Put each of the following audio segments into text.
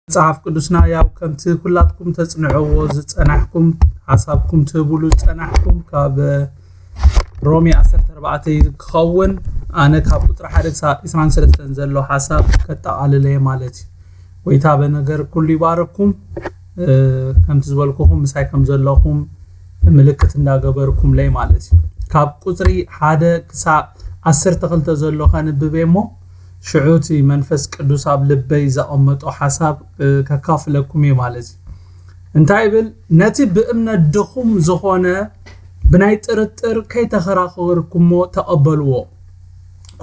መጽሓፍ ቅዱስና ያው ከምቲ ኩላትኩም ተጽንዕዎ ዝጸናሕኩም፣ ሓሳብኩም ትህብሉ ዝጸናሕኩም ካብ ሮሜ ዓሰርተ ኣርባዕተ ክኸውን፣ ኣነ ካብ ቁጽሪ ሓደ ክሳብ ዕስራን ሰለስተን ዘሎ ሓሳብ ከጠቓልለየ ማለት እዩ። ጎይታ በነገር ኩሉ ይባረኩም። ከምቲ ዝበልኩኹም ምሳይ ከም ዘለኹም ምልክት እንዳገበርኩምለይ ማለት እዩ። ካብ ቁጽሪ ሓደ ክሳብ ዓሰርተ ክልተ ዘሎ ከንብብ እየ እሞ ሽዑ እቲ መንፈስ ቅዱስ ኣብ ልበይ ዘቐመጦ ሓሳብ ከካፍለኩም እየ ማለት እዩ። እንታይ ይብል? ነቲ ብእምነት ድኹም ዝኾነ ብናይ ጥርጥር ከይተኸራኸርኩሞ ተቐበልዎ።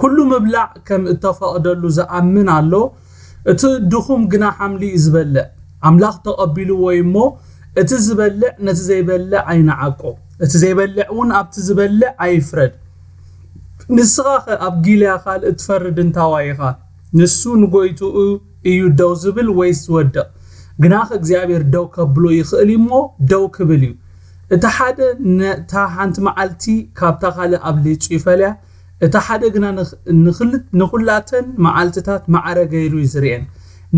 ኩሉ ምብላዕ ከም እተፈቕደሉ ዝኣምን ኣሎ፣ እቲ ድኹም ግና ሓምሊ እዩ ዝበልዕ። ኣምላኽ ተቐቢልዎ እዩ እሞ እቲ ዝበልዕ ነቲ ዘይበልዕ ኣይንዓቆ፣ እቲ ዘይበልዕ እውን ኣብቲ ዝበልዕ ኣይፍረድ። ንስኻ ኸ ኣብ ጊልያ ካልእ ትፈርድ እንታዋይ ኢኻ? ንሱ ንጎይትኡ እዩ ደው ዝብል ወይስ ዝወድቕ? ግናኸ እግዚኣብሔር ደው ከብሎ ይኽእል እዩ እሞ ደው ክብል እዩ። እቲ ሓደ ነታ ሓንቲ መዓልቲ ካብታ ካልእ ኣብሊጹ ይፈልያ፣ እቲ ሓደ ግና ንኹላተን መዓልትታት ማዕረ ገይሩ እዩ ዝርእየን።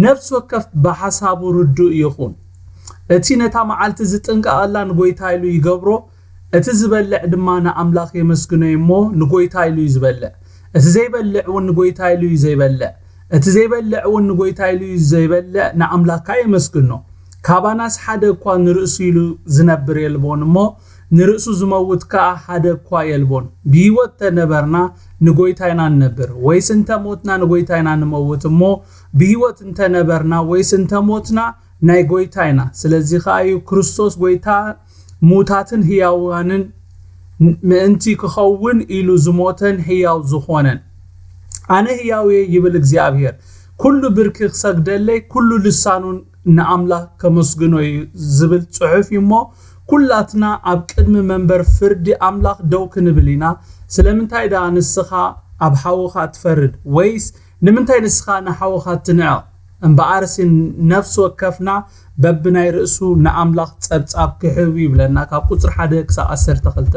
ነፍሲ ወከፍ ብሓሳቡ ርዱእ ይኹን። እቲ ነታ መዓልቲ ዝጥንቀቐላ ንጎይታ ኢሉ ይገብሮ፣ እቲ ዝበልዕ ድማ ንኣምላኽ የመስግኖ እዩ እሞ ንጎይታ ኢሉ እዩ ዝበልዕ። እቲ ዘይበልዕ እውን ንጎይታ ኢሉ እዩ ዘይበልዕ። እቲ ዘይበልዕ እውን ንጎይታ ኢሉ እዩ ዘይበልዕ ንኣምላኽ ከኣ የመስግኖ። ካባናስ ሓደ እኳ ንርእሱ ኢሉ ዝነብር የልቦን እሞ ንርእሱ ዝመውት ከኣ ሓደ እኳ የልቦን። ብህይወት ተነበርና ንጎይታ ኢና ንነብር፣ ወይስ እንተ ሞትና ንጎይታ ኢና ንመውት እሞ ብህይወት እንተ ነበርና ወይስ እንተ ሞትና ናይ ጎይታ ኢና። ስለዚ ከኣ እዩ ክርስቶስ ጎይታ ሙታትን ህያዋንን ምእንቲ ክኸውን ኢሉ ዝሞተን ህያው ዝኾነን። ኣነ ህያው እየ ይብል እግዚኣብሔር፣ ኩሉ ብርኪ ክሰግደለይ፣ ኩሉ ልሳኑን ንኣምላኽ ከመስግኖ እዩ ዝብል ጽሑፍ እዩ እሞ ኩላትና ኣብ ቅድሚ መንበር ፍርዲ ኣምላኽ ደው ክንብል ኢና። ስለምንታይ ደኣ ንስኻ ኣብ ሓውኻ ትፈርድ? ወይስ ንምንታይ ንስኻ ንሓውኻ ትንዕቕ? እምበኣርሲ ነፍሲ ወከፍና በብናይ ርእሱ ንኣምላኽ ጸብጻብ ክሕብ ይብለና ካብ ቁጽሪ ሓደ ክሳብ ዓሰርተ ክልተ።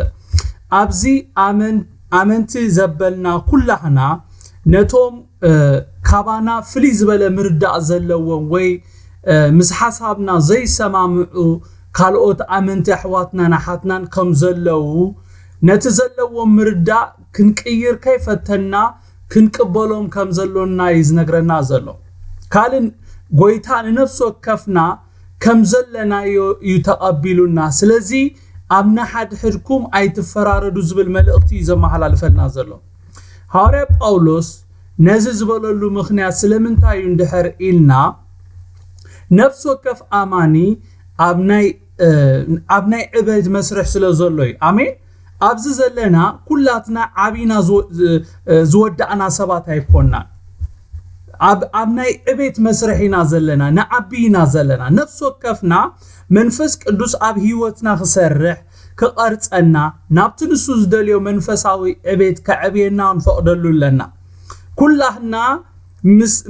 ኣብዚ ኣመን ኣመንቲ ዘበልና ኩላህና ነቶም ካባና ፍልይ ዝበለ ምርዳእ ዘለዎም ወይ ምስ ሓሳብና ዘይሰማምዑ ካልኦት ኣመንቲ ኣሕዋትናን ኣሓትናን ከም ዘለዉ ነቲ ዘለዎም ምርዳእ ክንቅይር ከይፈተና ክንቅበሎም ከም ዘሎና እዩ ዝነግረና ዘሎ። ካልእ ጎይታ ንነፍሲ ወከፍና ከም ዘለናዮ እዩ ተቐቢሉና። ስለዚ ኣብ ንሓድሕድኩም ኣይትፈራረዱ ዝብል መልእኽቲ እዩ ዘመሓላልፈልና ዘሎ። ሃዋርያ ጳውሎስ ነዚ ዝበለሉ ምኽንያት ስለምንታይ እዩ እንድሕር ኢልና ነፍሲ ወከፍ ኣማኒ ኣብ ናይ ኣብ ናይ ዕቤት መስርሕ ስለ ዘሎ እዩ። ኣሜን። ኣብዚ ዘለና ኩላትና ዓብና ዝወዳእና ሰባት ኣይኮንና። ኣብ ናይ ዕቤት መስርሕ ኢና ዘለና፣ ንዓቢ ኢና ዘለና። ነፍሲ ወከፍና መንፈስ ቅዱስ ኣብ ህይወትና ክሰርሕ ክቐርጸና ናብቲ ንሱ ዝደልዮ መንፈሳዊ ዕቤት ከዕብየና ንፈቕደሉ ኣለና። ኩላህና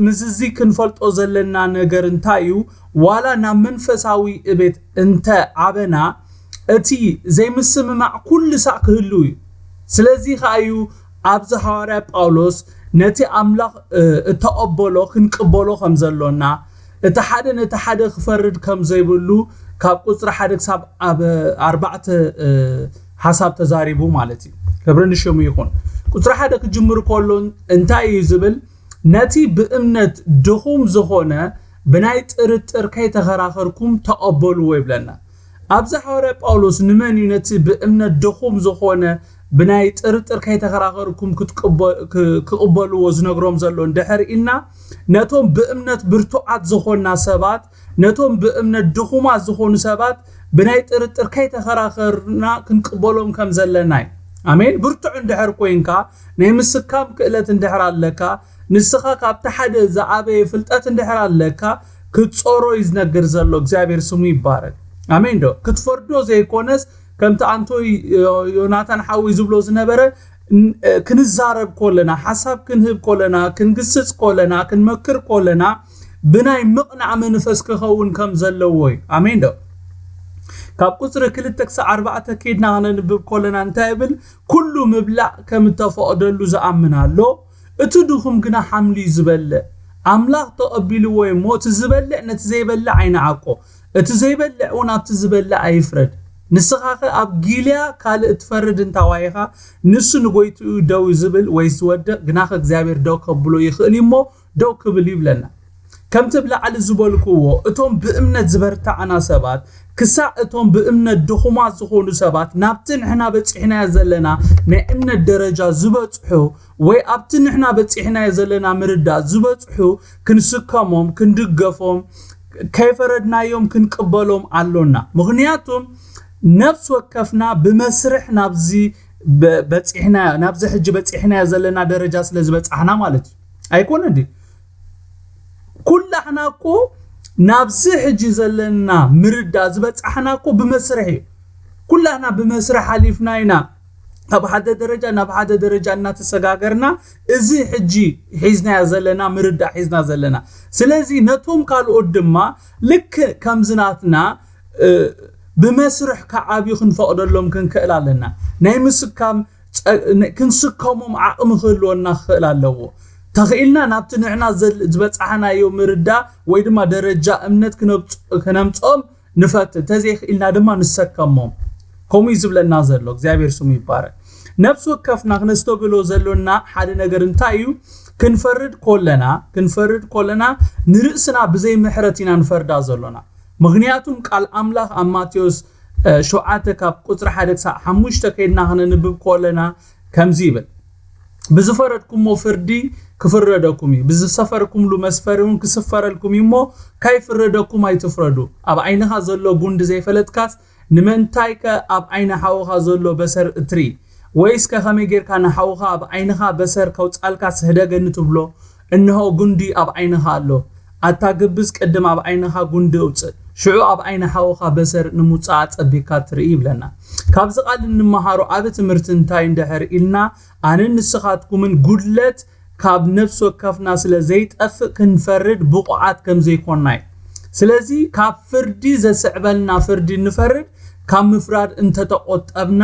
ምስዚ ክንፈልጦ ዘለና ነገር እንታይ እዩ? ዋላ ናብ መንፈሳዊ ዕቤት እንተ ዓበና እቲ ዘይምስምማዕ ኩሉ ሳዕ ክህሉ እዩ። ስለዚ ከኣ እዩ ኣብዚ ሃዋርያ ጳውሎስ ነቲ ኣምላኽ እተቐበሎ ክንቅበሎ ከም ዘሎና እቲ ሓደ ነቲ ሓደ ክፈርድ ከም ዘይብሉ ካብ ቁጽሪ ሓደ ክሳብ ኣብ ኣርባዕተ ሓሳብ ተዛሪቡ ማለት እዩ። ክብሪ ንሽሙ ይኹን። ቁጽሪ ሓደ ክጅምር ከሎ እንታይ እዩ ዝብል? ነቲ ብእምነት ድኹም ዝኾነ ብናይ ጥርጥር ከይተኸራኸርኩም ተቐበልዎ ይብለና። ኣብዚ ሃዋርያ ጳውሎስ ንመን እዩ ነቲ ብእምነት ድኹም ዝኾነ ብናይ ጥርጥር ከይተኸራኸርኩም ክቕበልዎ ዝነግሮም ዘሎ እንድሕር ኢልና ነቶም ብእምነት ብርቱዓት ዝኾንና ሰባት ነቶም ብእምነት ድኹማት ዝኾኑ ሰባት ብናይ ጥርጥር ከይተኸራኸርና ክንቅበሎም ከም ዘለና እዩ። ኣሜን። ብርቱዕ እንድሕር ኮይንካ ናይ ምስካም ክእለት እንድሕር ኣለካ ንስኻ ካብቲ ሓደ ዝዓበየ ፍልጠት እንድሕር ኣለካ ክትጾሮ እዩ ዝነግር ዘሎ እግዚኣብሔር ስሙ ይባረክ። ኣሜን ዶ ክትፈርዶ ዘይኮነስ ከምቲ ኣንቶይ ዮናታን ሓዊ ዝብሎ ዝነበረ ክንዛረብ ኮለና ሓሳብ ክንህብ ኮለና ክንግስጽ ኮለና ክንመክር ኮለና ብናይ ምቕናዕ መንፈስ ክኸውን ከም ዘለዎ እዩ። ኣሜን ዶ ካብ ቁፅሪ ክልተ ክሳብ ኣርባዕተ ኬድና ክነንብብ ኮለና እንታይ ይብል? ኩሉ ምብላዕ ከም እተፈቕደሉ ዝኣምን ኣሎ፣ እቲ ድኹም ግና ሓምሊ እዩ ዝበልዕ። ኣምላኽ ተቐቢልዎ እሞ እቲ ዝበልዕ ነቲ ዘይበልዕ ኣይንዓቆ፣ እቲ ዘይበልዕ እውን ኣብቲ ዝበልዕ ኣይፍረድ። ንስኻኸ ኣብ ጊልያ ካልእ እትፈርድ እንታዋይኻ፣ ንሱ ንጎይትኡ ደው ዝብል ወይ ዝወድቕ ግናኸ እግዚኣብሔር ደው ከብሎ ይኽእል እዩ እሞ ደው ክብል እዩ ይብለና። ከምቲ ብላዕሊ ዝበልክዎ እቶም ብእምነት ዝበርታዕና ሰባት ክሳዕ እቶም ብእምነት ድኹማት ዝኾኑ ሰባት ናብቲ ንሕና በፂሕናዮ ዘለና ናይ እምነት ደረጃ ዝበፅሑ ወይ ኣብቲ ንሕና በፂሕናዮ ዘለና ምርዳእ ዝበፅሑ ክንስከሞም ክንድገፎም ከይፈረድናዮም ክንቅበሎም ኣሎና። ምክንያቱም ነፍሲ ወከፍና ብመስርሕ ናብዚ በ- በፂሕና ናብዚ ሕጂ በፂሕናዮ ዘለና ደረጃ ስለ ዝበፃሕና ማለት እዩ። ኣይኮነ ድዩ? ኩላህና እኮ ናብዚ ሕጂ ዘለና ምርዳእ ዝበፃሕና እኮ ብመስርሕ እዩ። ኩላህና ብመስርሕ ሓሊፍና ኢና ካብ ሓደ ደረጃ ናብ ሓደ ደረጃ እናተሰጋገርና እዚ ሕጂ ሒዝናዮ ዘለና ምርዳእ ሒዝና ዘለና። ስለዚ ነቶም ካልኦት ድማ ልክ ከምዚ ናትና ብመስርሕ ክዓብዩ ክንፈቕደሎም ክንክእል ኣለና። ናይ ምስካም ክንስከሞም ዓቕሚ ክህልወና ክኽእል ኣለዎ። ተኽኢልና ናብቲ ንሕና ዝበፃሕናዮ ምርዳእ ወይ ድማ ደረጃ እምነት ክነምፅኦም ንፈትን፣ ተዘይኽኢልና ድማ ንሰከሞም። ከምኡ እዩ ዝብለና ዘሎ። እግዚኣብሔር ስሙ ይባረክ። ነፍሲ ወከፍና ክነስተብህሎ ዘሎና ሓደ ነገር እንታይ እዩ? ክንፈርድ ኮለና ክንፈርድ ኮለና ንርእስና ብዘይ ምሕረት ኢና ንፈርዳ ዘሎና። ምክንያቱም ቃል ኣምላኽ ኣብ ማቴዎስ ሸውዓተ ካብ ቁፅሪ ሓደ ክሳብ ሓሙሽተ ከይድና ክነንብብ ኮለና ከምዚ ይብል፣ ብዝፈረድኩሞ ፍርዲ ክፍረደኩም እዩ፣ ብዝሰፈርኩምሉ መስፈሪ እውን ክስፈረልኩም እዩ እሞ ካይፍረደኩም ኣይትፍረዱ። ኣብ ዓይንኻ ዘሎ ጉንዲ ዘይፈለጥካስ ንመንታይከ ኣብ ዓይኒ ሓውኻ ዘሎ በሰር እትርኢ? ወይስ ከ ከመይ ጌርካ ንሓውኻ ኣብ ዓይንኻ በሰር ከውጻልካ ስሕደገኒ ትብሎ? እንሆ ጉንዲ ኣብ ዓይንኻ ኣሎ። ኣታ ግብዝ ቅድም ኣብ ዓይንኻ ጉንዲ እውጽእ፣ ሽዑ ኣብ ዓይኒ ሓውኻ በሰር ንምውጻእ ኣጸቢካ ትርኢ ይብለና። ካብዚ ቃል እንመሃሮ ዓቢ ትምህርቲ እንታይ እንድሕር ኢልና ኣነን ንስኻትኩምን ጉድለት ካብ ነፍሲ ወከፍና ስለ ዘይጠፍእ ክንፈርድ ብቑዓት ከም ዘይኮንና እዩ። ስለዚ ካብ ፍርዲ ዘስዕበልና ፍርዲ ንፈርድ ካብ ምፍራድ እንተተቆጠብና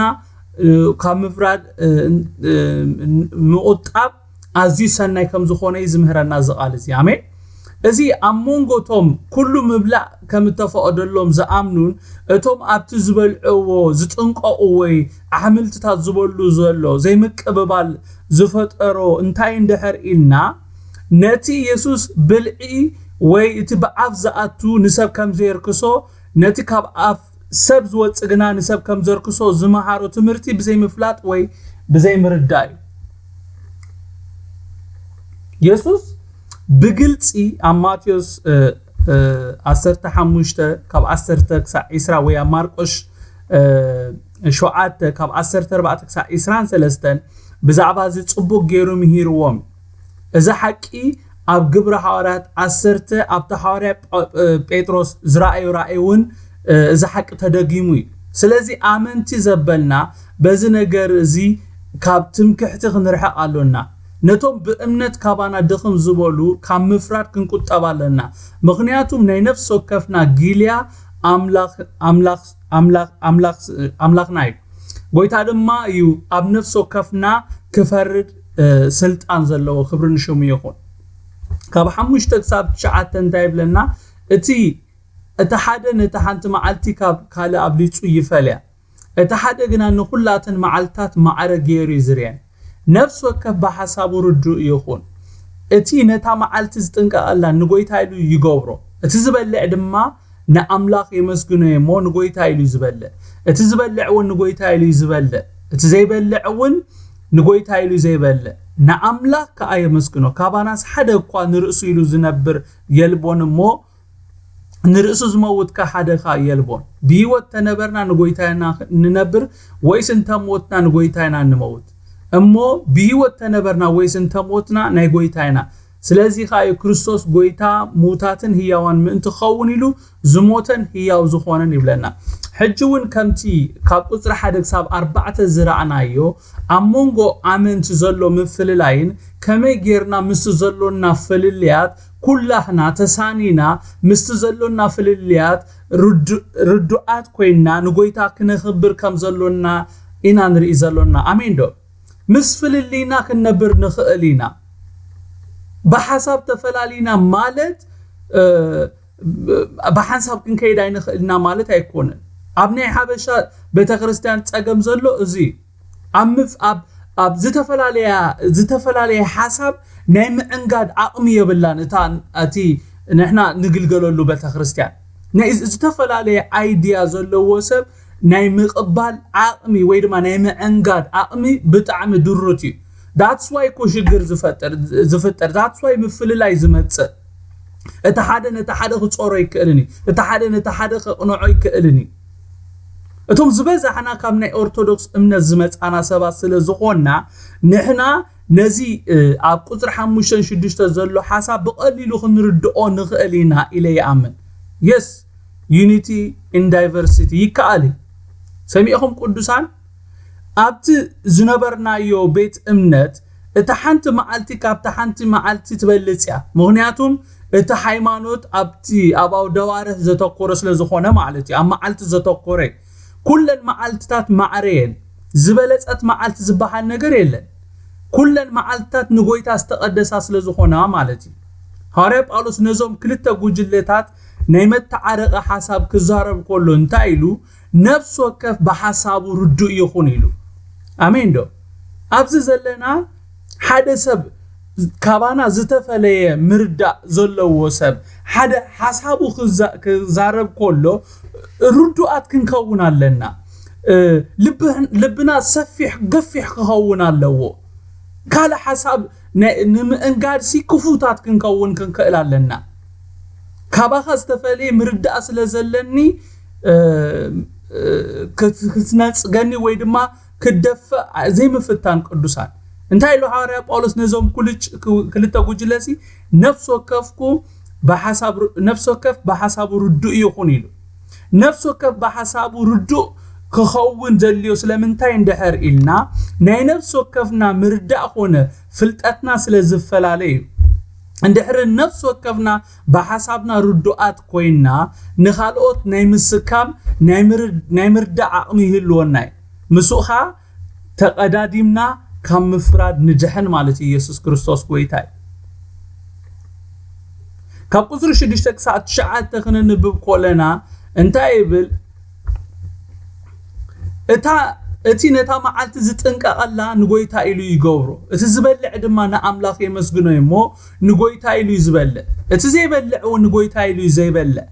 ካብ ምፍራድ ምቁጣብ ኣዝዩ ሰናይ ከም ዝኾነ እዩ ዝምህረና እዚ ቃል እዚ። ኣሜን። እዚ ኣብ መንጎ እቶም ኩሉ ምብላዕ ከም እተፈቐደሎም ዝኣምኑን እቶም ኣብቲ ዝበልዕዎ ዝጥንቀቑ ወይ ኣሕምልትታት ዝበሉ ዘሎ ዘይምቅብባል ዝፈጠሮ እንታይ እንድሕር ኢልና ነቲ ኢየሱስ ብልዒ ወይ እቲ ብኣፍ ዝኣቱ ንሰብ ከም ዘየርክሶ ነቲ ካብ ኣፍ ሰብ ዝወፅእ ግና ንሰብ ከም ዘርክሶ ዝመሃሮ ትምህርቲ ብዘይምፍላጥ ወይ ብዘይምርዳእ እዩ። የሱስ ብግልፂ ኣብ ማቴዎስ ዓሰርተ ሓሙሽተ ካብ ዓሰርተ ክሳብ ዒስራ ወይ ኣብ ማርቆስ ሸውዓተ ካብ ዓሰርተ ኣርባዕተ ክሳብ ዒስራን ሰለስተን ብዛዕባ እዚ ፅቡቅ ገይሩ ምሂርዎም። እዚ ሓቂ ኣብ ግብሪ ሃዋርያት ዓሰርተ ኣብቲ ሃዋርያ ጴጥሮስ ዝረኣዮ ራእይ እውን እዚ ሓቂ ተደጊሙ እዩ። ስለዚ ኣመንቲ ዘበልና በዚ ነገር እዚ ካብ ትምክሕቲ ክንርሕቕ ኣሎና። ነቶም ብእምነት ካባና ድኽም ዝበሉ ካብ ምፍራድ ክንቁጠብ ኣለና። ምክንያቱም ናይ ነፍሲ ወከፍና ጊልያ ኣምላኽና እዩ። ጎይታ ድማ እዩ ኣብ ነፍሲ ወከፍና ክፈርድ ስልጣን ዘለዎ። ክብሪ ንሽሙ ይኹን። ካብ ሓሙሽተ ክሳብ ትሽዓተ እንታይ ይብለና? እቲ እቲ ሓደ ነቲ ሓንቲ መዓልቲ ካብ ካልእ ኣብሊጹ ይፈልያ፣ እቲ ሓደ ግና ንኹላተን መዓልትታት ማዕረ ገይሩ እዩ ዝርእየን። ነፍሲ ወከፍ ብሓሳቡ ርዱእ ይኹን። እቲ ነታ መዓልቲ ዝጥንቀቐላ ንጎይታ ኢሉ ይገብሮ። እቲ ዝበልዕ ድማ ንኣምላኽ የመስግኖ እየ እሞ ንጎይታ ኢሉ እዩ ዝበልዕ። እቲ ዝበልዕ እውን ንጎይታ ኢሉ እዩ ዝበልዕ። እቲ ዘይበልዕ እውን ንጎይታ ኢሉ እዩ ዘይበልዕ። ንኣምላኽ ከኣ የመስግኖ። ካባናስ ሓደ እኳ ንርእሱ ኢሉ ዝነብር የልቦን እሞ ንርእሱ ዝመውት ከ ሓደ ከ የልቦን። ብህይወት ተነበርና ንጎይታ ኢና ንነብር፣ ወይስ እንተሞትና ንጎይታ ኢና ንመውት። እሞ ብህይወት ተነበርና ወይስ እንተሞትና ናይ ጎይታ ኢና። ስለዚ ከ እዩ ክርስቶስ ጎይታ ሙታትን ህያዋን ምእንቲ ክኸውን ኢሉ ዝሞተን ህያው ዝኾነን ይብለና። ሕጂ እውን ከምቲ ካብ ቁፅሪ ሓደ ክሳብ ኣርባዕተ ዝረኣናዮ ኣብ መንጎ ኣመንቲ ዘሎ ምፍልላይን ከመይ ጌርና ምስ ዘሎና ፍልልያት ኩላህና ተሳኒና ምስቲ ዘሎና ፍልልያት ርዱኣት ኮይንና ንጎይታ ክነኽብር ከም ዘሎና ኢና ንርኢ ዘሎና። ኣሜን ዶ? ምስ ፍልልይና ክንነብር ንኽእል ኢና። ብሓሳብ ተፈላሊና ማለት ብሓንሳብ ክንከይድ ኣይንኽእልና ማለት ኣይኮነን። ኣብ ናይ ሓበሻ ቤተክርስትያን ፀገም ዘሎ እዚ ኣብ ዝተፈላለያ ዝተፈላለየ ሓሳብ ናይ ምዕንጋድ ዓቕሚ የብላን። እታ እቲ ንሕና ንግልገለሉ ቤተክርስትያን ናይ ዝተፈላለየ ኣይድያ ዘለዎ ሰብ ናይ ምቕባል ዓቕሚ ወይ ድማ ናይ ምዕንጋድ ዓቕሚ ብጣዕሚ ድሩት እዩ። That's why እኮ ሽግር ዝፈጥር ዝፍጠር that's why ምፍልላይ ዝመፅእ። እቲ ሓደ ነቲ ሓደ ክፀሮ ይክእልን እዩ። እቲ ሓደ ነቲ ሓደ ከቕንዖ ይክእልን እዩ። እቶም ዝበዛሕና ካብ ናይ ኦርቶዶክስ እምነት ዝመፃና ሰባት ስለ ዝኾንና ንሕና ነዚ ኣብ ቁፅሪ ሓሙሽተን ሽዱሽተ ዘሎ ሓሳብ ብቐሊሉ ክንርድኦ ንኽእል ኢና ኢለ ይኣምን። Yes, unity in diversity ይከኣል እዩ። ሰሚዕኹም ቅዱሳን ኣብቲ ዝነበርናዮ ቤት እምነት እታ ሓንቲ መዓልቲ ካብታ ሓንቲ መዓልቲ ትበልፅ እያ። ምክንያቱም እቲ ሃይማኖት ኣብቲ ኣብ ኣውደባርህ ዘተኮረ ስለ ዝኾነ ማለት እዩ። ኣብ መዓልቲ ዘተኮረ ኩለን መዓልትታት ማዕረ እየን። ዝበለፀት መዓልቲ ዝበሃል ነገር የለን። ኩለን መዓልትታት ንጎይታ ዝተቐደሳ ስለ ዝኾና ማለት እዩ። ሃዋርያ ጳውሎስ ነዞም ክልተ ጉጅለታት ናይ መተዓረቐ ሓሳብ ክዛረብ ከሎ እንታይ ኢሉ? ነፍሲ ወከፍ ብሓሳቡ ርዱእ ይኹን ኢሉ። ኣሜን ዶ? ኣብዚ ዘለና ሓደ ሰብ ካባና ዝተፈለየ ምርዳእ ዘለዎ ሰብ ሓደ ሓሳቡ ክዛረብ ከሎ ርዱኣት ክንከውን ኣለና። ልብና ሰፊሕ ገፊሕ ክኸውን ኣለዎ። ካልእ ሓሳብ ንምእንጋድሲ ክፉታት ክንከውን ክንክእል ኣለና። ካባኻ ዝተፈለየ ምርዳእ ስለ ዘለኒ ክትነፅገኒ ወይ ድማ ክደፍእ ዘይምፍታን ቅዱሳን። እንታይ ኢሉ ሓዋርያ ጳውሎስ ነዞም ክልተ ጉጅለሲ ነፍሲ ወከፍኩ ነፍሲ ወከፍ ብሓሳቡ ርዱእ ይኹን ኢሉ። ነፍሲ ወከፍ ብሓሳቡ ርዱእ ክኸውን ዘድልዮ ስለምንታይ እንድሕር ኢልና ናይ ነፍሲ ወከፍና ምርዳእ ኮነ ፍልጠትና ስለ ዝፈላለ እዩ። እንድሕር ነፍሲ ወከፍና ብሓሳብና ርዱኣት ኮይና ንኻልኦት ናይ ምስካም ናይ ምርዳእ ዓቕሚ ይህልወና እዩ። ምስኡ ኸዓ ተቐዳዲምና ካብ ምፍራድ ንድሕን ማለት እዩ። ኢየሱስ ክርስቶስ ጎይታ እዩ። ካብ ቁፅሪ ሽዱሽተ ክሳዕ ትሽዓተ ክነንብብ ኮለና እንታይ ይብል? እታ እቲ ነታ መዓልቲ ዝጥንቀቐላ ንጎይታ ኢሉ ይገብሮ፣ እቲ ዝበልዕ ድማ ንኣምላኽ የመስግኖ እዩ እሞ ንጎይታ ኢሉ እዩ ዝበልዕ። እቲ ዘይበልዕ እውን ንጎይታ ኢሉ እዩ ዘይበልዕ፣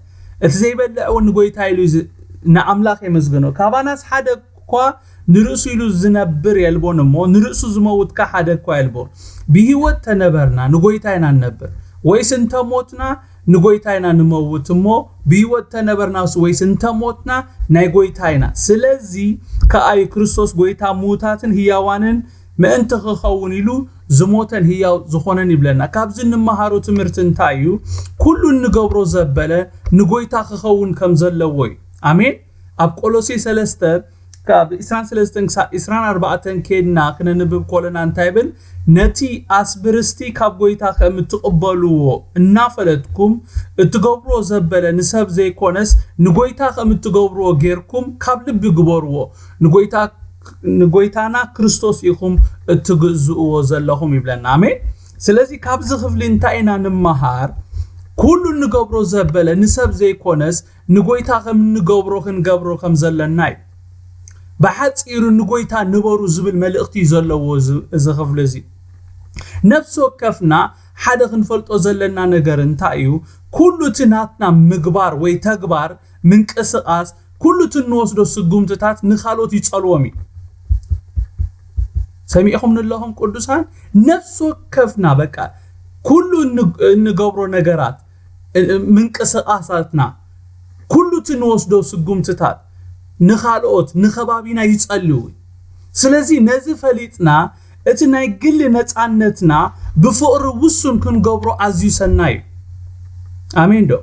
እቲ ዘይበልዕ እውን ንጎይታ ኢሉ እዩ ዝ- ንኣምላኽ የመስግኖ። ካባናስ ሓደ እኳ ንርእሱ ኢሉ ዝነብር የልቦን እሞ ንርእሱ ዝመውት ከ ሓደ እኳ የልቦን። ብህይወት ተነበርና ንጎይታ ኢና ንነብር፣ ወይስ እንተሞትና ንጎይታ ኢና ንመውት እሞ ብህይወት ተነበርናስ ወይስ እንተሞትና ናይ ጎይታ ኢና። ስለዚ ከኣ እዩ ክርስቶስ ጎይታ ምዉታትን ህያዋንን ምእንቲ ክኸውን ኢሉ ዝሞተን ህያው ዝኾነን ይብለና። ካብዚ እንመሃሮ ትምህርቲ እንታይ እዩ? ኩሉ እንገብሮ ዘበለ ንጎይታ ክኸውን ከም ዘለዎ እዩ። ኣሜን። ኣብ ቆሎሴ ሰለስተ ካብ ዕስራን ሰለስተን ክሳብ ዕስራን ኣርባዕተን ከድና ክነንብብ ኮለና እንታይ ይብል? ነቲ ኣስብርስቲ ካብ ጎይታ ከም እትቕበልዎ እናፈለጥኩም እትገብርዎ ዘበለ ንሰብ ዘይኮነስ ንጎይታ ከም እትገብርዎ ጌርኩም ካብ ልቢ ግበርዎ። ንጎይታ ንጎይታና ክርስቶስ ኢኹም እትግዝእዎ ዘለኹም ይብለና። ኣሜን። ስለዚ ካብዚ ክፍሊ እንታይ ኢና ንመሃር? ኩሉ እንገብሮ ዘበለ ንሰብ ዘይኮነስ ንጎይታ ከም እንገብሮ ክንገብሮ ከም ዘለና እዩ። ብሓፂሩ ንጎይታ ንበሩ ዝብል መልእኽቲ እዩ ዘለዎ እዚ ክፍሊ እዚ። ነፍሲ ወከፍና ሓደ ክንፈልጦ ዘለና ነገር እንታይ እዩ? ኩሉ እቲ ናትና ምግባር ወይ ተግባር ምንቅስቃስ ኩሉ እቲ እንወስዶ ስጉምትታት ንካልኦት ይፀልዎም እዩ። ሰሚዕኹም ንለኹም ቅዱሳን ነፍሲ ወከፍና በቃ ኩሉ እንገብሮ ነገራት ምንቅስቃሳትና ኩሉ እቲ እንወስዶ ስጉምትታት ንካልኦት ንከባቢና ይፀልው። ስለዚ ነዚ ፈሊጥና እቲ ናይ ግሊ ነፃነትና ብፍቕሪ ውሱን ክንገብሮ ኣዝዩ ሰናይ እዩ። ኣሜን ዶ?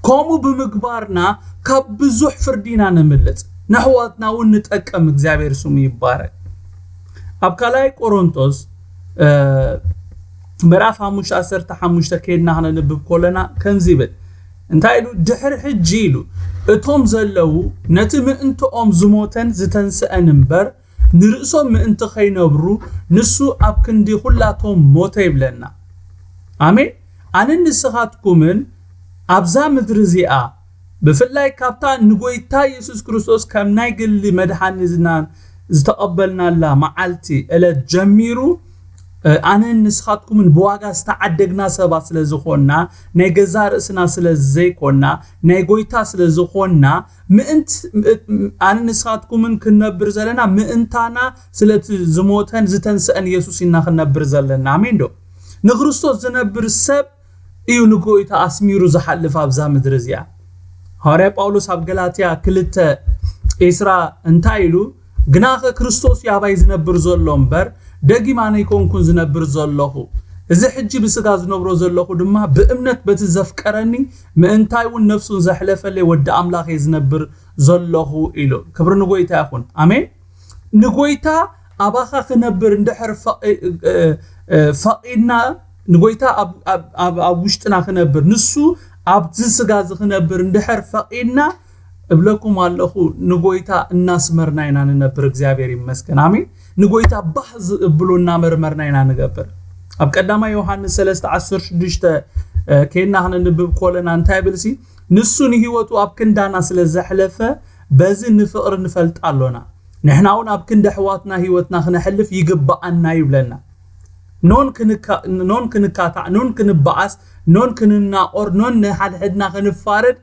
ከምኡ ብምግባርና ካብ ብዙሕ ፍርዲ ኢና ነምልጥ፣ ነሕዋትና እውን ንጠቅም። እግዚኣብሔር ስሙ ይባረክ። ኣብ ካልኣይ ቆሮንቶስ ምዕራፍ ሓሙሽተ ዓሰርተ ሓሙሽተ ከይድና ክነንብብ ከለና ከምዚ ይብል። እንታይ ኢሉ? ድሕሪ ሕጂ ኢሉ እቶም ዘለዉ ነቲ ምእንትኦም ዝሞተን ዝተንስአን እምበር ንርእሶም ምእንቲ ኸይነብሩ ንሱ ኣብ ክንዲ ኩላቶም ሞተ ይብለና። ኣሜን። ኣንን ንስኻትኩምን ኣብዛ ምድሪ እዚኣ፣ ብፍላይ ካብታ ንጎይታ የሱስ ክርስቶስ ከም ናይ ግሊ መድሓኒና ዝተቐበልናላ መዓልቲ፣ ዕለት ጀሚሩ፣ ኣነን ንስኻትኩምን ብዋጋ ዝተዓደግና ሰባት ስለ ዝኾንና፣ ናይ ገዛ ርእስና ስለ ዘይኮንና፣ ናይ ጎይታ ስለ ዝኾንና፣ ምእንቲ ኣነ ንስኻትኩምን ክንነብር ዘለና ምእንታና ስለቲ ዝሞተን ዝተንስአን የሱስ ኢና ክንነብር ዘለና። ኣሜን ዶ? ንክርስቶስ ዝነብር ሰብ እዩ ንጎይታ ኣስሚሩ ዝሓልፍ ኣብዛ ምድሪ እዚኣ። ሃዋርያ ጳውሎስ ኣብ ገላትያ ክልተ ዒስራ እንታይ ኢሉ? ግናኸ ክርስቶስ ያባይ ዝነብር ዘሎ እምበር ደጊም ኣነ ኣይኮንኩን ዝነብር ዘለኹ። እዚ ሕጂ ብስጋ ዝነብሮ ዘለኹ ድማ ብእምነት በቲ ዘፍቀረኒ ምእንታይ እውን ነፍሱን ዘሕለፈለይ ወዲ ኣምላኽ እየ ዝነብር ዘለኹ ኢሉ። ክብሪ ንጎይታ ይኹን። ኣሜን። ንጎይታ ኣባኻ ክነብር እንድሕር ፈቒ- እ- እ- ፈቒድና፣ ንጎይታ ኣብ- ኣብ- ኣብ- ኣብ ውሽጥና ክነብር፣ ንሱ ኣብዚ ስጋ እዚ ክነብር እንድሕር ፈቒድና፣ እብለኩም ኣለኹ፣ ንጎይታ እናስመርና ኢና ንነብር። እግዚኣብሔር ይመስገን። ኣሜን። ንጎይታ ባህ ዝእብሎ እናመርመርና ኢና ንገብር። ኣብ ቀዳማይ ዮሃንስ ሰለስተ ዓሰርተ ሽዱሽተ ከይና ክነንብብ ኮለና እንታይ ይብል ሲ? ንሱ ንህይወቱ ኣብ ክንዳና ስለ ዘሕለፈ፣ በዚ ንፍቕሪ ንፈልጥ ኣሎና። ንሕና እውን ኣብ ክንዲ ኣሕዋትና ህይወትና ክነሕልፍ ይግብኣና ይብለና። ኖን ክንካ- ኖን ክንካታዕ፣ ኖን ክንበኣስ፣ ኖን ክንናቆር፣ ኖን ንሓድሕድና ክንፋረድ፣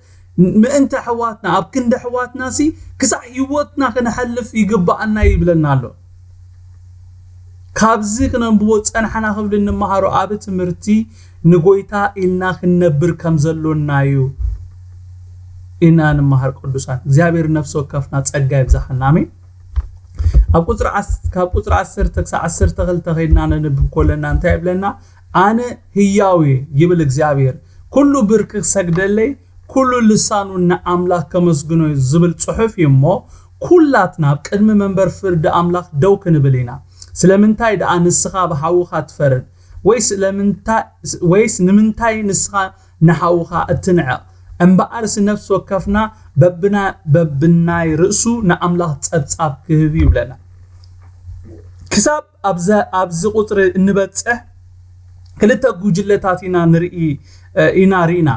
ምእንቲ ኣሕዋትና፣ ኣብ ክንዲ ኣሕዋትና ሲ ክሳዕ ህይወትና ክንሓልፍ ይግብኣና ይብለና ኣሎ። ካብዚ ክነንብቦ ጸናሕና ክብል እንመሃሮ ኣብ ትምህርቲ ንጎይታ ኢልና ክንነብር ከም ዘሎና እዩ ኢና ንመሃር። ቅዱሳን፣ እግዚኣብሔር ነፍሲ ወከፍና ጸጋ ይብዛሓልና። ኣሜን። ኣብ ቁጽሪ ዓስ- ካብ ቁጽሪ ዓሰርተ ክሳብ ዓሰርተ ክልተ ከይድና ነንብብ ኮለና እንታይ ይብለና? ኣነ ህያው እየ ይብል እግዚኣብሔር፣ ኩሉ ብርኪ ክሰግደለይ፣ ኩሉ ልሳኑ ንኣምላኽ ከመስግኖ እዩ ዝብል ጽሑፍ እዩ እሞ፣ ኩላትና ኣብ ቅድሚ መንበር ፍርዲ ኣምላኽ ደው ክንብል ኢና። ስለምንታይ ደኣ ንስኻ ብሓውኻ ትፈርድ? ወይስ ስለምንታይ- ወይስ ንምንታይ ንስኻ ንሓውኻ እትንዕቕ? እምበኣርስ ነፍሲ ወከፍና በብና- በብናይ ርእሱ ንኣምላኽ ጸብጻብ ክህብ እዩ ይብለና። ክሳብ ኣብዘ- ኣብዚ ቁጽሪ እንበጽሕ ክልተ ጉጅለታት ኢና ንርኢ- ኢና ርኢና።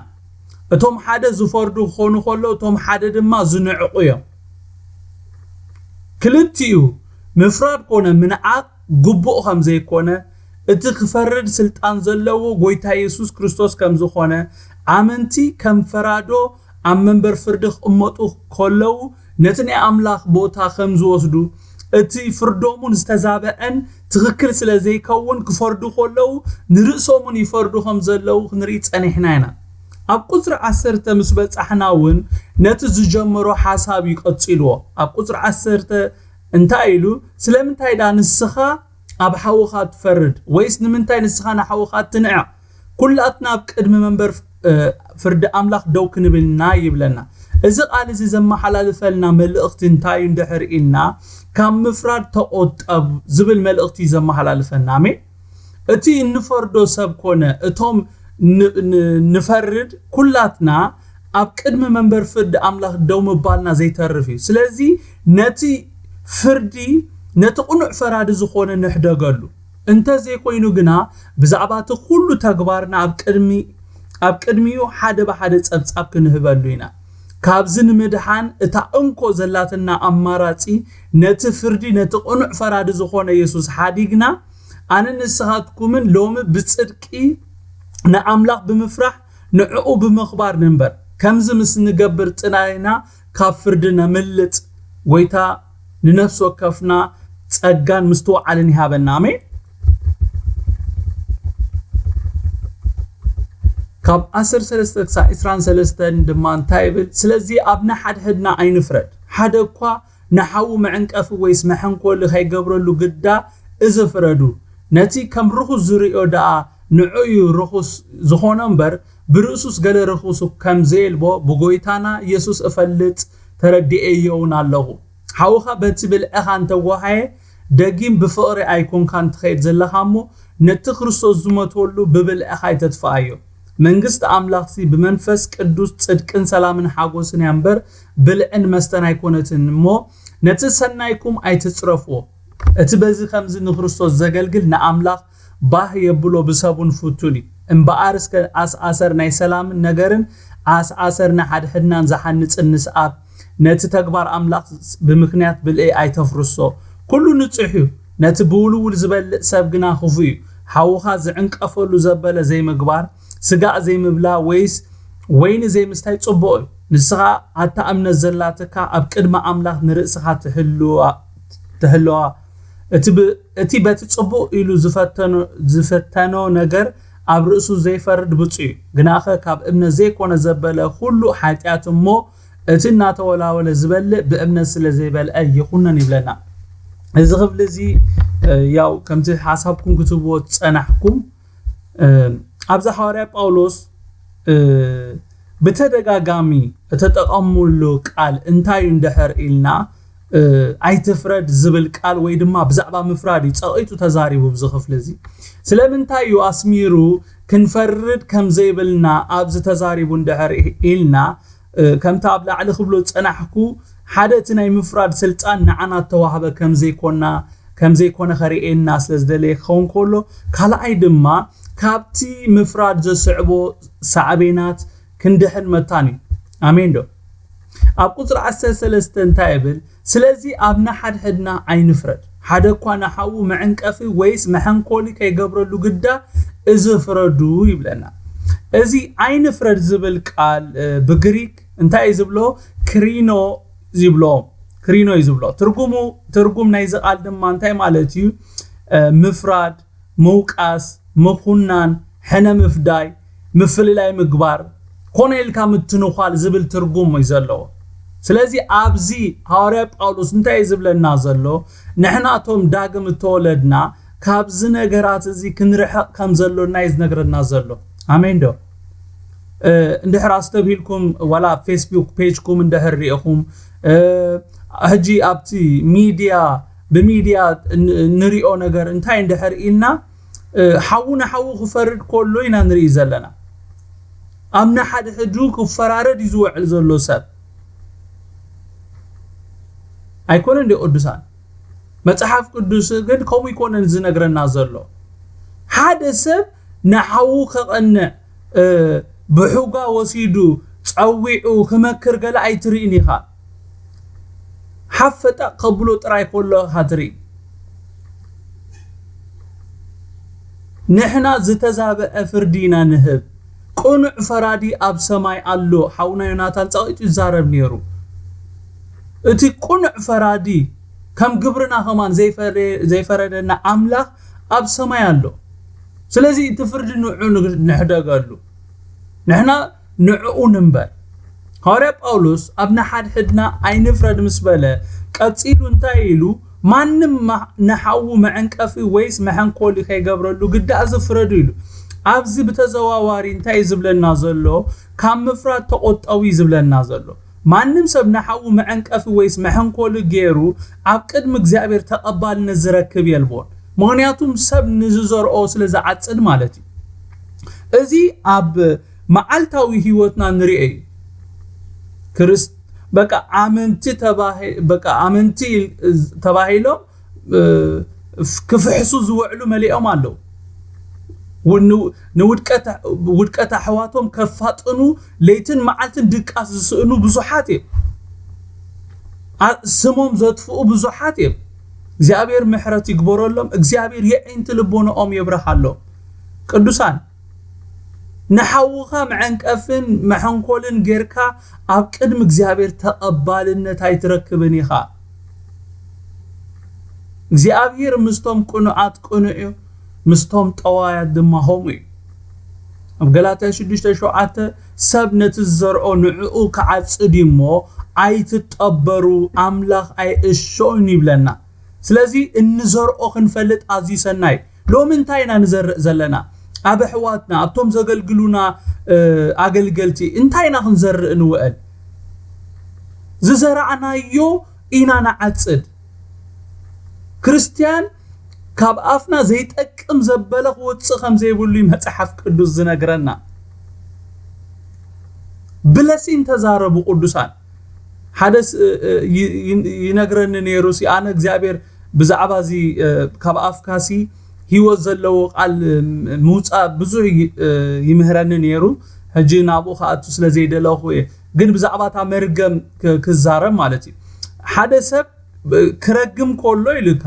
እቶም ሓደ ዝፈርዱ ክኾኑ ከለዉ፣ እቶም ሓደ ድማ ዝንዕቑ እዮም። ክልቲኡ ምፍራድ ኮነ ምንዓቕ ግቡእ ከም ዘይኮነ፣ እቲ ክፈርድ ስልጣን ዘለዎ ጎይታ የሱስ ክርስቶስ ከም ዝኾነ፣ ኣመንቲ ከም ፈራዶ ኣብ መንበር ፍርዲ ክቕመጡ ከለዉ፣ ነቲ ናይ ኣምላኽ ቦታ ከም ዝወስዱ፣ እቲ ፍርዶም እውን ዝተዛብዐን ትኽክል ስለ ዘይከውን ክፈርዱ ከለዉ፣ ንርእሶም እውን ይፈርዱ ከም ዘለዉ ክንርኢ ጸኒሕና ኢና። ኣብ ቁጽሪ ዓሰርተ ምስ በጻሕና እውን ነቲ ዝጀመሮ ሓሳብ እዩ ቀጺልዎ። ኣብ ቁጽሪ ዓሰርተ እንታይ ኢሉ? ስለምንታይ ደኣ ንስኻ ኣብ ሓውኻ ትፈርድ? ወይስ ንምንታይ ንስኻ ንሓውኻ ትንዕቕ? ኩላትና ኣብ ቅድሚ መንበር እ፣ ፍርዲ ኣምላኽ ደው ክንብል ኢና ይብለና። እዚ ቃል እዚ ዘመሓላልፈልና መልእኽቲ እንታይ እዩ እንድሕር ኢልና፣ ካብ ምፍራድ ተቖጠብ ዝብል መልእኽቲ እዩ ዘመሓላልፈና። ኣሜን። እቲ እንፈርዶ ሰብ ኮነ እቶም ን- ን- ንፈርድ ኩላትና ኣብ ቅድሚ መንበር ፍርዲ ኣምላኽ ደው ምባልና ዘይተርፍ እዩ። ስለዚ ነቲ ፍርዲ፣ ነቲ ቅኑዕ ፈራዲ ዝኾነ ንሕደገሉ። እንተ ዘይኮይኑ ግና ብዛዕባ እቲ ኩሉ ተግባርና ኣብ ቅድሚ- ኣብ ቅድሚኡ ሓደ ብሓደ ጸብጻብ ክንህበሉ ኢና። ካብዚ ንምድሓን እታ እንኮ ዘላትና ኣማራጺ ነቲ ፍርዲ ነቲ ቅኑዕ ፈራዲ ዝኾነ የሱስ ሓዲግና፣ ኣነ ንስኻትኩምን ሎሚ ብጽድቂ ንኣምላኽ ብምፍራሕ ንዕኡ ብምኽባር ንንበር። ከምዚ ምስ ንገብር ጥራይ ኢና ካብ ፍርዲ ነምልጥ። ጎይታ ንነፍሲ ወከፍና ጸጋን ምስትውዓልን ይሃበና። ኣሜን። ካብ ዓሰርተ ሰለስተ ክሳብ ዕስራን ሰለስተን ድማ እንታይ ይብል? ስለዚ ኣብ ንሓድሕድና ኣይንፍረድ። ሓደ እኳ ንሓዉ መዕንቀፊ ወይስ መሐንኮሊ ከይገብረሉ ግዳ እዚ ፍረዱ። ነቲ ከም ርኹስ ዝርእዮ ደኣ ንዑ እዩ ርኹስ ዝኾኖ እምበር፣ ብርእሱስ ገለ ርኹስ ከም ዘየልቦ ብጎይታና የሱስ እፈልጥ ተረዲኤዮ እውን ኣለኹ። ሓውኻ በቲ ብልዕኻ እንተጓሃየ፣ ደጊም ብፍቕሪ ኣይኮንካን ትኸይድ ዘለኻ እሞ፣ ነቲ ክርስቶስ ዝሞተሉ ብብልዕኻ ኣይተጥፍኣዮ። መንግስቲ ኣምላኽሲ ብመንፈስ ቅዱስ ጽድቅን ሰላምን ሓጎስን እያ እምበር፣ ብልዕን መስተን ኣይኮነትን እሞ፣ ነቲ ሰናይኩም ኣይትጽረፍዎ። እቲ በዚ ከምዚ ንክርስቶስ ዘገልግል ንኣምላኽ ባህ የብሎ፣ ብሰቡን ፍቱን እዩ። እምበኣር እስከ ኣስኣሰር ናይ ሰላምን ነገርን ኣስኣሰር ንሓድሕድናን ዝሓንጽን ንስኣብ። ነቲ ተግባር ኣምላኽ ብምኽንያት ብልዒ ኣይተፍርሶ። ኩሉ ንጹሕ እዩ፣ ነቲ ብውልውል ዝበልዕ ሰብ ግና ክፉእ እዩ። ሓውኻ ዝዕንቀፈሉ ዘበለ ዘይምግባር፣ ስጋእ ዘይምብላ ወይስ ወይኒ ዘይምስታይ ጽቡቕ እዩ። ንስኻ ኣታ እምነት ዘላትካ ኣብ ቅድሚ ኣምላኽ ንርእስኻ ትሕልዋ ትሕልዋ። እቲ ብ- እቲ በቲ ጽቡቕ ኢሉ ዝፈተኖ ዝፈተኖ ነገር ኣብ ርእሱ ዘይፈርድ ብፁዕ እዩ። ግናኸ ካብ እምነት ዘይኮነ ዘበለ ኩሉ ሓጢኣት እሞ እቲ እናተወላወለ ዝበልዕ ብእምነት ስለ ዘይበልዐ ይኹነን ይብለና። እዚ ክፍሊ እዚ ያው ከምቲ ሓሳብኩም ክትብዎ ዝጸናሕኩም ኣብዚ ሓዋርያ ጳውሎስ ብተደጋጋሚ እተጠቐምሉ ቃል እንታይ እዩ እንድሕር ኢልና ኣይትፍረድ ዝብል ቃል ወይ ድማ ብዛዕባ ምፍራድ እዩ ጸቒጡ ተዛሪቡ ኣብዚ ክፍሊ እዚ። ስለምንታይ እዩ ኣስሚሩ ክንፈርድ ከም ዘይብልና ኣብዚ ተዛሪቡ እንድሕር ኢልና ከምቲ ኣብ ላዕሊ ክብሎ ዝጸናሕኩ ሓደ እቲ ናይ ምፍራድ ስልጣን ንዓና እተዋህበ ከም ዘይኮና ከም ዘይኮነ ከርእየና ስለ ዝደለየ ክኸውን ከሎ ካልኣይ ድማ ካብቲ ምፍራድ ዘስዕቦ ሳዕቤናት ክንድሕን መታን እዩ። ኣሜን ዶ? ኣብ ቁጽሪ ዓሰርተ ሰለስተ እንታይ ይብል? ስለዚ ኣብ ንሓድሕድና ኣይንፍረድ፣ ሓደ እኳ ንሓዉ መዕንቀፊ ወይስ መሐንኮሊ ከይገብረሉ ግዳ እዚ ፍረዱ ይብለና። እዚ ኣይንፍረድ ዝብል ቃል ብግሪክ እንታይ እዩ ዝብሎ? ክሪኖ ይብሎ። ክሪኖ እዩ ዝብሎ። ትርጉሙ ትርጉም ናይዚ ቃል ድማ እንታይ ማለት እዩ? ምፍራድ፣ ምውቃስ፣ ምኹናን፣ ሕነ ምፍዳይ፣ ምፍልላይ ምግባር፣ ኮነ ኢልካ ምትንዃል ዝብል ትርጉም እዩ ዘለዎ። ስለዚ ኣብዚ ሃዋርያ ጳውሎስ እንታይ እዩ ዝብለና ዘሎ? ንሕና እቶም ዳግም እተወለድና ካብዚ ነገራት እዚ ክንርሕቕ ከም ዘሎና እዩ ዝነግረና ዘሎ። ኣሜን ዶ? እንድሕር ኣስተብሂልኩም ዋላ ፌስቡክ ፔጅኩም እንድሕር ሪኢኹም ሕጂ ኣብቲ ሚድያ ብሚድያ ንሪኦ ነገር እንታይ እንድሕር ኢልና ሓዉ ንሓዉ ክፈርድ ከሎ ኢና ንርኢ ዘለና። ኣብ ንሓድሕዱ ክፈራረድ እዩ ዝውዕል ዘሎ ሰብ ኣይኮነ እንደ ቅዱሳን መጽሓፍ ቅዱስ ግን ከምኡ ይኮነን ዝነግረና ዘሎ ሓደ ሰብ ንሓዉ ከቐንዕ ብሑጋ ወሲዱ ጸዊዑ ክመክር ገለ ኣይትርእን ኢኻ ሓፈጣ ከብሎ ጥራይ ከሎ ኢኻ ትርኢ ንሕና ዝተዛበዐ ፍርዲ ኢና ንህብ ቅኑዕ ፈራዲ ኣብ ሰማይ ኣሎ ሓውና ዮናታን ጸቒጡ ይዛረብ ነይሩ እቲ ቅኑዕ ፈራዲ ከም ግብርና ከማን ዘይፈረደና ኣምላኽ ኣብ ሰማይ ኣሎ ስለዚ እቲ ፍርዲ ንዑ ንሕደገሉ ንሕና ንዕኡ ንንበር ሃዋርያ ጳውሎስ ኣብ ንሓድሕድና ኣይንፍረድ ምስ በለ ቀጺሉ እንታይ ኢሉ ማንም ንሓዉ መዐንቀፊ ወይስ መሐንኮሊ ከይገብረሉ ግዳእ ዝፍረዱ ኢሉ ኣብዚ ብተዘዋዋሪ እንታይ ዝብለና ዘሎ ካብ ምፍራድ ተቆጠቡ ዝብለና ዘሎ ማንም ሰብ ንሓዉ መዐንቀፊ ወይስ መሐንኮሊ ገይሩ ኣብ ቅድሚ እግዚኣብሔር ተቐባልነት ዝረክብ የልቦን ምኽንያቱም ሰብ ንዝዘርኦ ስለ ዝዓጽድ ማለት እዩ እዚ ኣብ መዓልታዊ ህይወትና ንሪኦ እዩ ክርስት በቃ ኣመንቲ ተባሂ በቃ ኣመንቲ ተባሂሎም ክፍሕሱ ዝውዕሉ መሊኦም ኣለዉ ውድቀት ኣሕዋቶም ከፋጥኑ ለይትን መዓልትን ድቃስ ዝስእኑ ብዙሓት እዮም ስሞም ዘጥፍኡ ብዙሓት እዮም እግዚኣብሔር ምሕረት ይግበረሎም እግዚኣብሔር የዒንቲ ልቦንኦም የብርሃሎም ቅዱሳን ንሓውኻ መዐንቀፍን መሐንኮልን ጌርካ ኣብ ቅድሚ እግዚኣብሔር ተቐባልነት ኣይትረክብን ኢኻ እግዚኣብሔር ምስቶም ቅኑዓት ቅኑዕ እዩ ምስቶም ጠዋያት ድማ ከምኡ እዩ ኣብ ገላትያ ሽዱሽተ ሸውዓተ ሰብ ነቲ ዝዘርኦ ንዕኡ ክዓጽድ እዩ እሞ ኣይትጠበሩ ኣምላኽ ኣይእሾን ይብለና ስለዚ እንዘርኦ ክንፈልጥ ኣዝዩ ሰናይ ሎሚ እንታይ ኢና ንዘርእ ዘለና ኣብ ኣሕዋትና ኣብቶም ዘገልግሉና ኣገልገልቲ እንታይ ኢና ክንዘርእ ንውዕል ዝዘራእናዮ ኢና ንዓጽድ ክርስትያን ካብ ኣፍና ዘይጠቅም ዘበለ ክወፅእ ከም ዘይብሉ እዩ መፅሓፍ ቅዱስ ዝነግረና ብለሲን ተዛረቡ ቅዱሳን ሓደ ይነግረኒ ነይሩ ሲ ኣነ እግዚኣብሔር ብዛዕባ እዚ ካብ ኣፍካ ሲ ህይወት ዘለዎ ቃል ምውፃእ ብዙሕ ይምህረኒ ነይሩ። ሕጂ ናብኡ ክኣቱ ስለ ዘይደለኹ እየ፣ ግን ብዛዕባ እታ መርገም ክዛረብ ማለት እዩ። ሓደ ሰብ ክረግም ከሎ ኢሉካ፣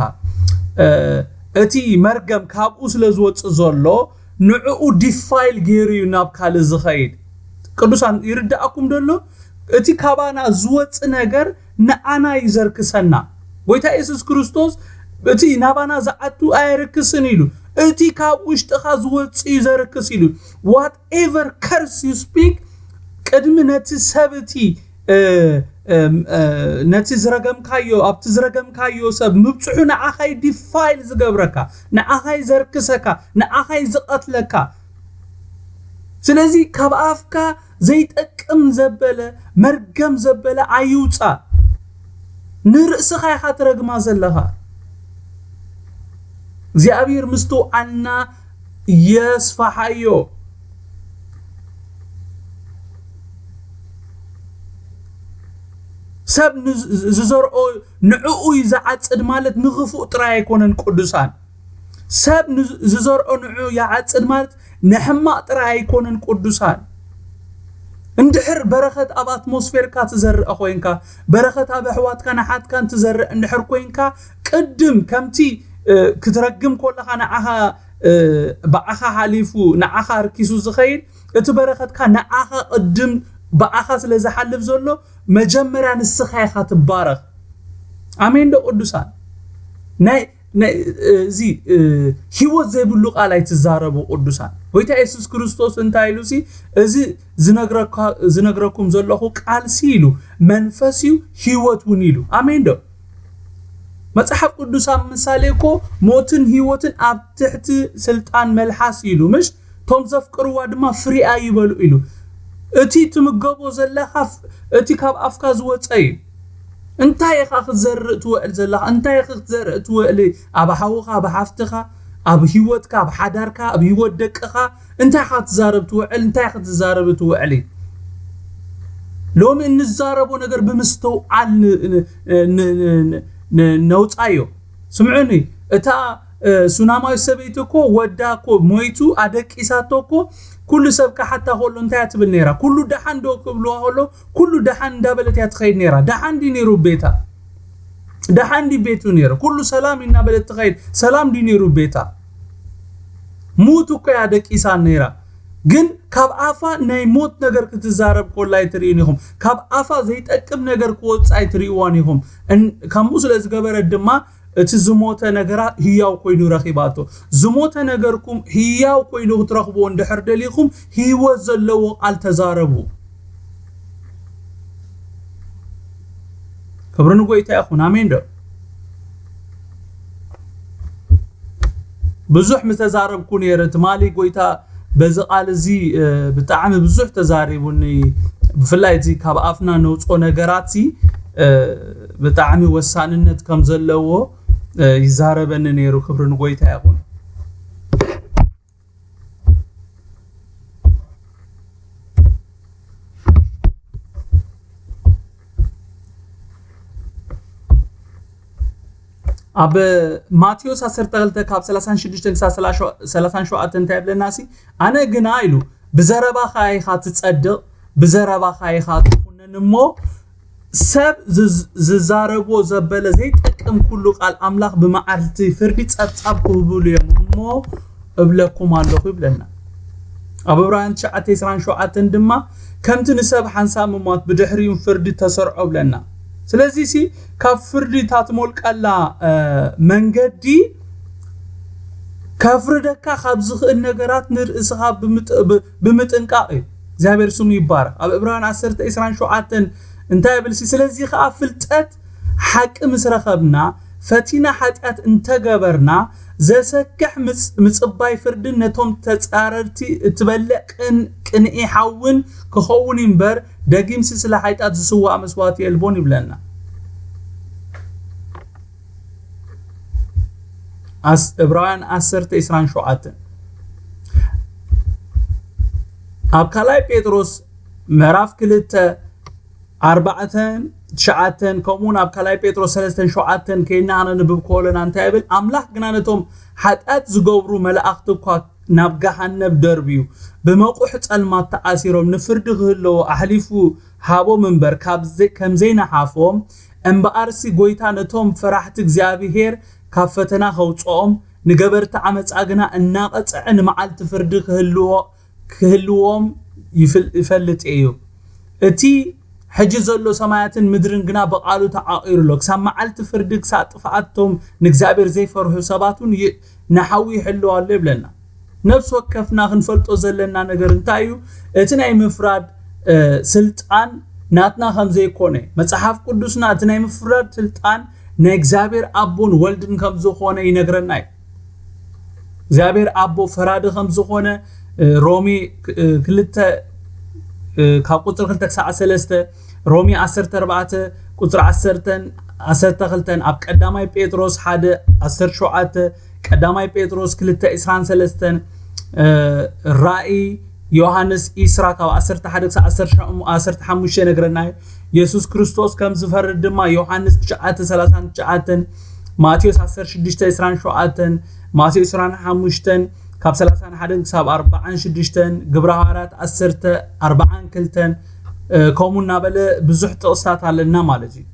እቲ መርገም ካብኡ ስለ ዝወፅእ ዘሎ ንዕኡ ዲፋይል ገይሩ እዩ ናብ ካልእ ዝኸይድ። ቅዱሳን ይርዳእኩም ደሎ? እቲ ካባና ዝወፅእ ነገር ንኣና እዩ ዘርክሰና። ጎይታ የሱስ ክርስቶስ እቲ ናባና ዝኣቱ ኣየርክስን ኢሉ፣ እቲ ካብ ውሽጥኻ ዝወፅእ እዩ ዘርክስ ኢሉ። Whatever curse you speak፣ ቅድሚ ነቲ ሰብ እቲ ነቲ ዝረገምካዮ ኣብቲ ዝረገምካዮ ሰብ ምብፅሑ ንዓኻይ ዲፋይል ዝገብረካ፣ ንዓኻይ ዘርክሰካ፣ ንዓኻይ ዝቐትለካ። ስለዚ ካብ ኣፍካ ዘይጠቅም ዘበለ መርገም ዘበለ ኣይውፃእ። ንርእስኻ ኢኻ ትረግማ ዘለኻ። እግዚኣብሔር ምስትውዓልና የስፋሓዮ። ሰብ ዝዘርኦ ንዕኡ እዩ ዝዓፅድ ማለት ንኽፉእ ጥራይ ኣይኮነን ቅዱሳን። ሰብ ዝዘርኦ ንዕኡ ይዓፅድ ማለት ንሕማቕ ጥራይ ኣይኮነን ቅዱሳን። እንድሕር በረኸት ኣብ ኣትሞስፌርካ ትዘርእ ኮይንካ፣ በረኸት ኣብ ኣሕዋትካ ንሓትካን ትዘርእ እንድሕር ኮይንካ፣ ቅድም ከምቲ ክትረግም ከለኻ ንዓኻ ብዓኻ ሓሊፉ ንዓኻ ኣርኪሱ ዝኸይድ፣ እቲ በረኸትካ ንዓኻ ቅድም ብኣኻ ስለ ዝሓልፍ ዘሎ፣ መጀመርያ ንስኻ ኢኻ ትባረኽ። ኣሜን ዶ ቅዱሳን? ናይ እዚ ህይወት ዘይብሉ ቃል ኣይትዛረቡ ቅዱሳን። ጎይታ የሱስ ክርስቶስ እንታይ ኢሉ ሲ፣ እዚ ዝነግረኩም ዘለኹ ቃል ሲ ኢሉ፣ መንፈስ እዩ፣ ህይወት እውን ኢሉ። ኣሜን ዶ? መጽሓፍ ቅዱስ ኣብ ምሳሌ እኮ ሞትን ህይወትን ኣብ ትሕቲ ስልጣን መልሓስ ኢሉ፣ ምሽ ቶም ዘፍቅርዋ ድማ ፍሪኣ ይበሉ ኢሉ። እቲ ትምገቦ ዘለኻ እቲ ካብ ኣፍካ ዝወፀ እዩ። እንታይ ኢኻ ክትዘርእ ትውዕል ዘለኻ? እንታይ ኢኻ ክትዘርእ ትውዕል? ኣብ ሓውኻ፣ ኣብ ሓፍትኻ፣ ኣብ ህይወትካ፣ ኣብ ሓዳርካ፣ ኣብ ህይወት ደቅኻ እንታይ ኢኻ ትዛረብ ትውዕል? እንታይ ኢኻ ትዛረብ ትውዕል? ሎሚ እንዛረቦ ነገር ብምስትውዓል ነውፃዮ። ስምዑኒ፣ እታ ሱናማዊት ሰበይቲ እኮ ወዳ እኮ ሞይቱ ኣደቂሳቶ እኮ ኩሉ ሰብ ክሓታ ከሎ እንታይ እያ ትብል ነይራ? ኩሉ ደሓን ዶ ክብልዋ ከሎ ኩሉ ደሓን እንዳበለት እያ ትኸይድ ነይራ። ደሓን ድዩ ነይሩ ቤታ? ደሓን ድዩ ቤቱ ነይሩ? ኩሉ ሰላም እናበለት ትኸይድ፣ ሰላም ድዩ ነይሩ ቤታ? ሙት እኮ እያ ደቂሳ ነይራ። ግን ካብ ኣፋ ናይ ሞት ነገር ክትዛረብ ኮላ ኣይትርእዩን ኢኹም። ካብ ኣፋ ዘይጠቅም ነገር ክወፅእ ኣይትርእይዋን ኢኹም። እን-፣ ከምኡ ስለ ዝገበረት ድማ እቲ ዝሞተ ነገራ ህያው ኮይኑ ረኺባቶ። ዝሞተ ነገርኩም ህያው ኮይኑ ክትረኽብዎ እንድሕር ደሊኹም፣ ህይወት ዘለዎ ቃል ተዛረቡ። ክብሪ ንጎይታ ይኹን። ኣሜን ዶ? ብዙሕ ምተዛረብኩ ነይረ። ትማሊ ጎይታ በዚ ቃል እዚ ብጣዕሚ ብዙሕ ተዛሪቡኒ። ብፍላይ እዚ ካብ ኣፍና ነውፅኦ ነገራት እዚ ብጣዕሚ ወሳንነት ከም ዘለዎ ይዛረበኒ ነይሩ። ክብሪ ንጎይታ ይኹን። ኣብ ማቴዎስ ዓሰርተ ክልተ ካብ ሰላሳን ሽዱሽተን ክሳብ ሰላሳን ሸውዓተን እንታይ ይብለና ሲ? ኣነ ግና ኢሉ፣ ብዘረባኻ ኢኻ ትጸድቕ፣ ብዘረባኻ ኢኻ ትኹነን እሞ፣ ሰብ ዝዝ-፣ ዝዛረብዎ ዘበለ ዘይጠቅም ኩሉ ቃል ኣምላኽ ብመዓልቲ ፍርዲ ጸብጻብ ክህብሉ እዮም እሞ እብለኩም ኣለኹ ይብለና። ኣብ ዕብራውያን ትሽዓተ ዕስራን ሸውዓተን ድማ ከምቲ ንሰብ ሓንሳብ ምሟት ብድሕሪኡ ፍርዲ ተሰርዖ እብለና። ስለዚ ሲ ካብ ፍርዲ እታ ትሞልቀላ፣ እ፣ መንገዲ ከፍርደካ ካብ ዝኽእል ነገራት ንርእስኻ ብምጥ-፣ ብ-፣ ብምጥንቃቕ እዩ። እግዚኣብሔር ስሙ ይባረኽ። ኣብ ዕብራውያን ዓሰርተ ዕስራን ሸውዓተን እንታይ ይብል ሲ? ስለዚ ኸኣ ፍልጠት ሓቂ ምስ ረኸብና፣ ፈቲና ሓጢኣት እንተገበርና፣ ዘሰክሕ ምጽ-፣ ምጽባይ ፍርድን ነቶም ተጻረርቲ እትበልዕ ቅን-፣ ቅንኢ ሓውን ክኸውን እምበር፣ ደጊምሲ ስለ ሓጢኣት ዝስዋእ መስዋእቲ የልቦን ይብለና። ኣስ-፣ ዕብራውያን ዓሰርተ ዕስራን ሸውዓተን። ኣብ ካልኣይ ጴጥሮስ ምዕራፍ ክልተ ኣርባዕተን ትሽዓተን ከምኡውን ኣብ ካልኣይ ጴጥሮስ ሰለስተን ሸውዓተን ከይና ነንብብ ከለና እንታይ ይብል? ኣምላኽ ግና ነቶም ሓጢኣት ዝገብሩ መላእኽቲ እኳ ናብ ገሃነብ ደርብዩ፣ ብመቑሕ ጸልማት ተኣሲሮም ንፍርዲ ክህለዉ ኣሕሊፉ ሃቦም እምበር፣ ካብ ዘ-፣ ከም ዘይነሓፎም፣ እምበኣርሲ ጐይታ ነቶም ፈራሕቲ እግዚኣብሔር ካብ ፈተና ከውጽኦም፣ ንገበርቲ ዓመጻ ግና እናቐጽዐ ንመዓልቲ ፍርዲ ክህልዎ-፣ ክህልዎም ይፍል-፣ ይፈልጥ እዩ። እቲ ሕጂ ዘሎ ሰማያትን ምድርን ግና ብቓሉ ተዓቒሩ ኣሎ። ክሳብ መዓልቲ ፍርዲ፣ ክሳብ ጥፍኣቶም ንእግዚኣብሔር ዘይፈርሑ ሰባት እውን ይ-፣ ንሓዊ ይሕልው ኣሎ ይብለና። ነፍሲ ወከፍና ክንፈልጦ ዘለና ነገር እንታይ እዩ? እቲ ናይ ምፍራድ፣ እ፣ ስልጣን ናትና ከም ዘይኮነ፣ መጽሓፍ ቅዱስና እቲ ናይ ምፍራድ ስልጣን ናይ እግዚኣብሔር ኣቦን ወልድን ከም ዝኾነ ይነግረና እዩ። እግዚኣብሔር ኣቦ ፈራዲ ከም ዝኾነ፣ እ፣ ሮሜ ክ-፣ እ፣ ክልተ፣ እ፣ ካብ ቁጽሪ ክልተ ክሳዕ ሰለስተ፣ ሮሜ ዓሰርተ ኣርባዕተ ቁጽሪ ዓሰርተን ዓሰርተ ክልተን፣ ኣብ ቀዳማይ ጴጥሮስ ሓደ ዓሰርተ ሸውዓተ፣ ቀዳማይ ጴጥሮስ ክልተ ዕስራን ሰለስተን፣ እ፣ ራእይ ዮሃንስ ዕስራ ካብ ዓሰርተ ሓደ ክሳብ ዓሰርተ ሓሙሽተ ይነግረና እዩ። የሱስ ክርስቶስ ከም ዝፈርድ ድማ ዮሃንስ ትሽዓተ ሰላሳን ትሽዓተን፣ ማቴዎስ ዓሰርተ ሽዱሽተ ዕስራን ሸውዓተን፣ ማቴዎስ ዕስራን ሓሙሽተን ካብ ሰላሳን ሓደን ክሳብ ኣርባዓን ሽዱሽተን፣ ግብረ ሃዋርያት ዓሰርተ ኣርባዓን ክልተን፣ እ፣ ከምኡ እናበለ ብዙሕ ጥቕስታት ኣለና ማለት እዩ።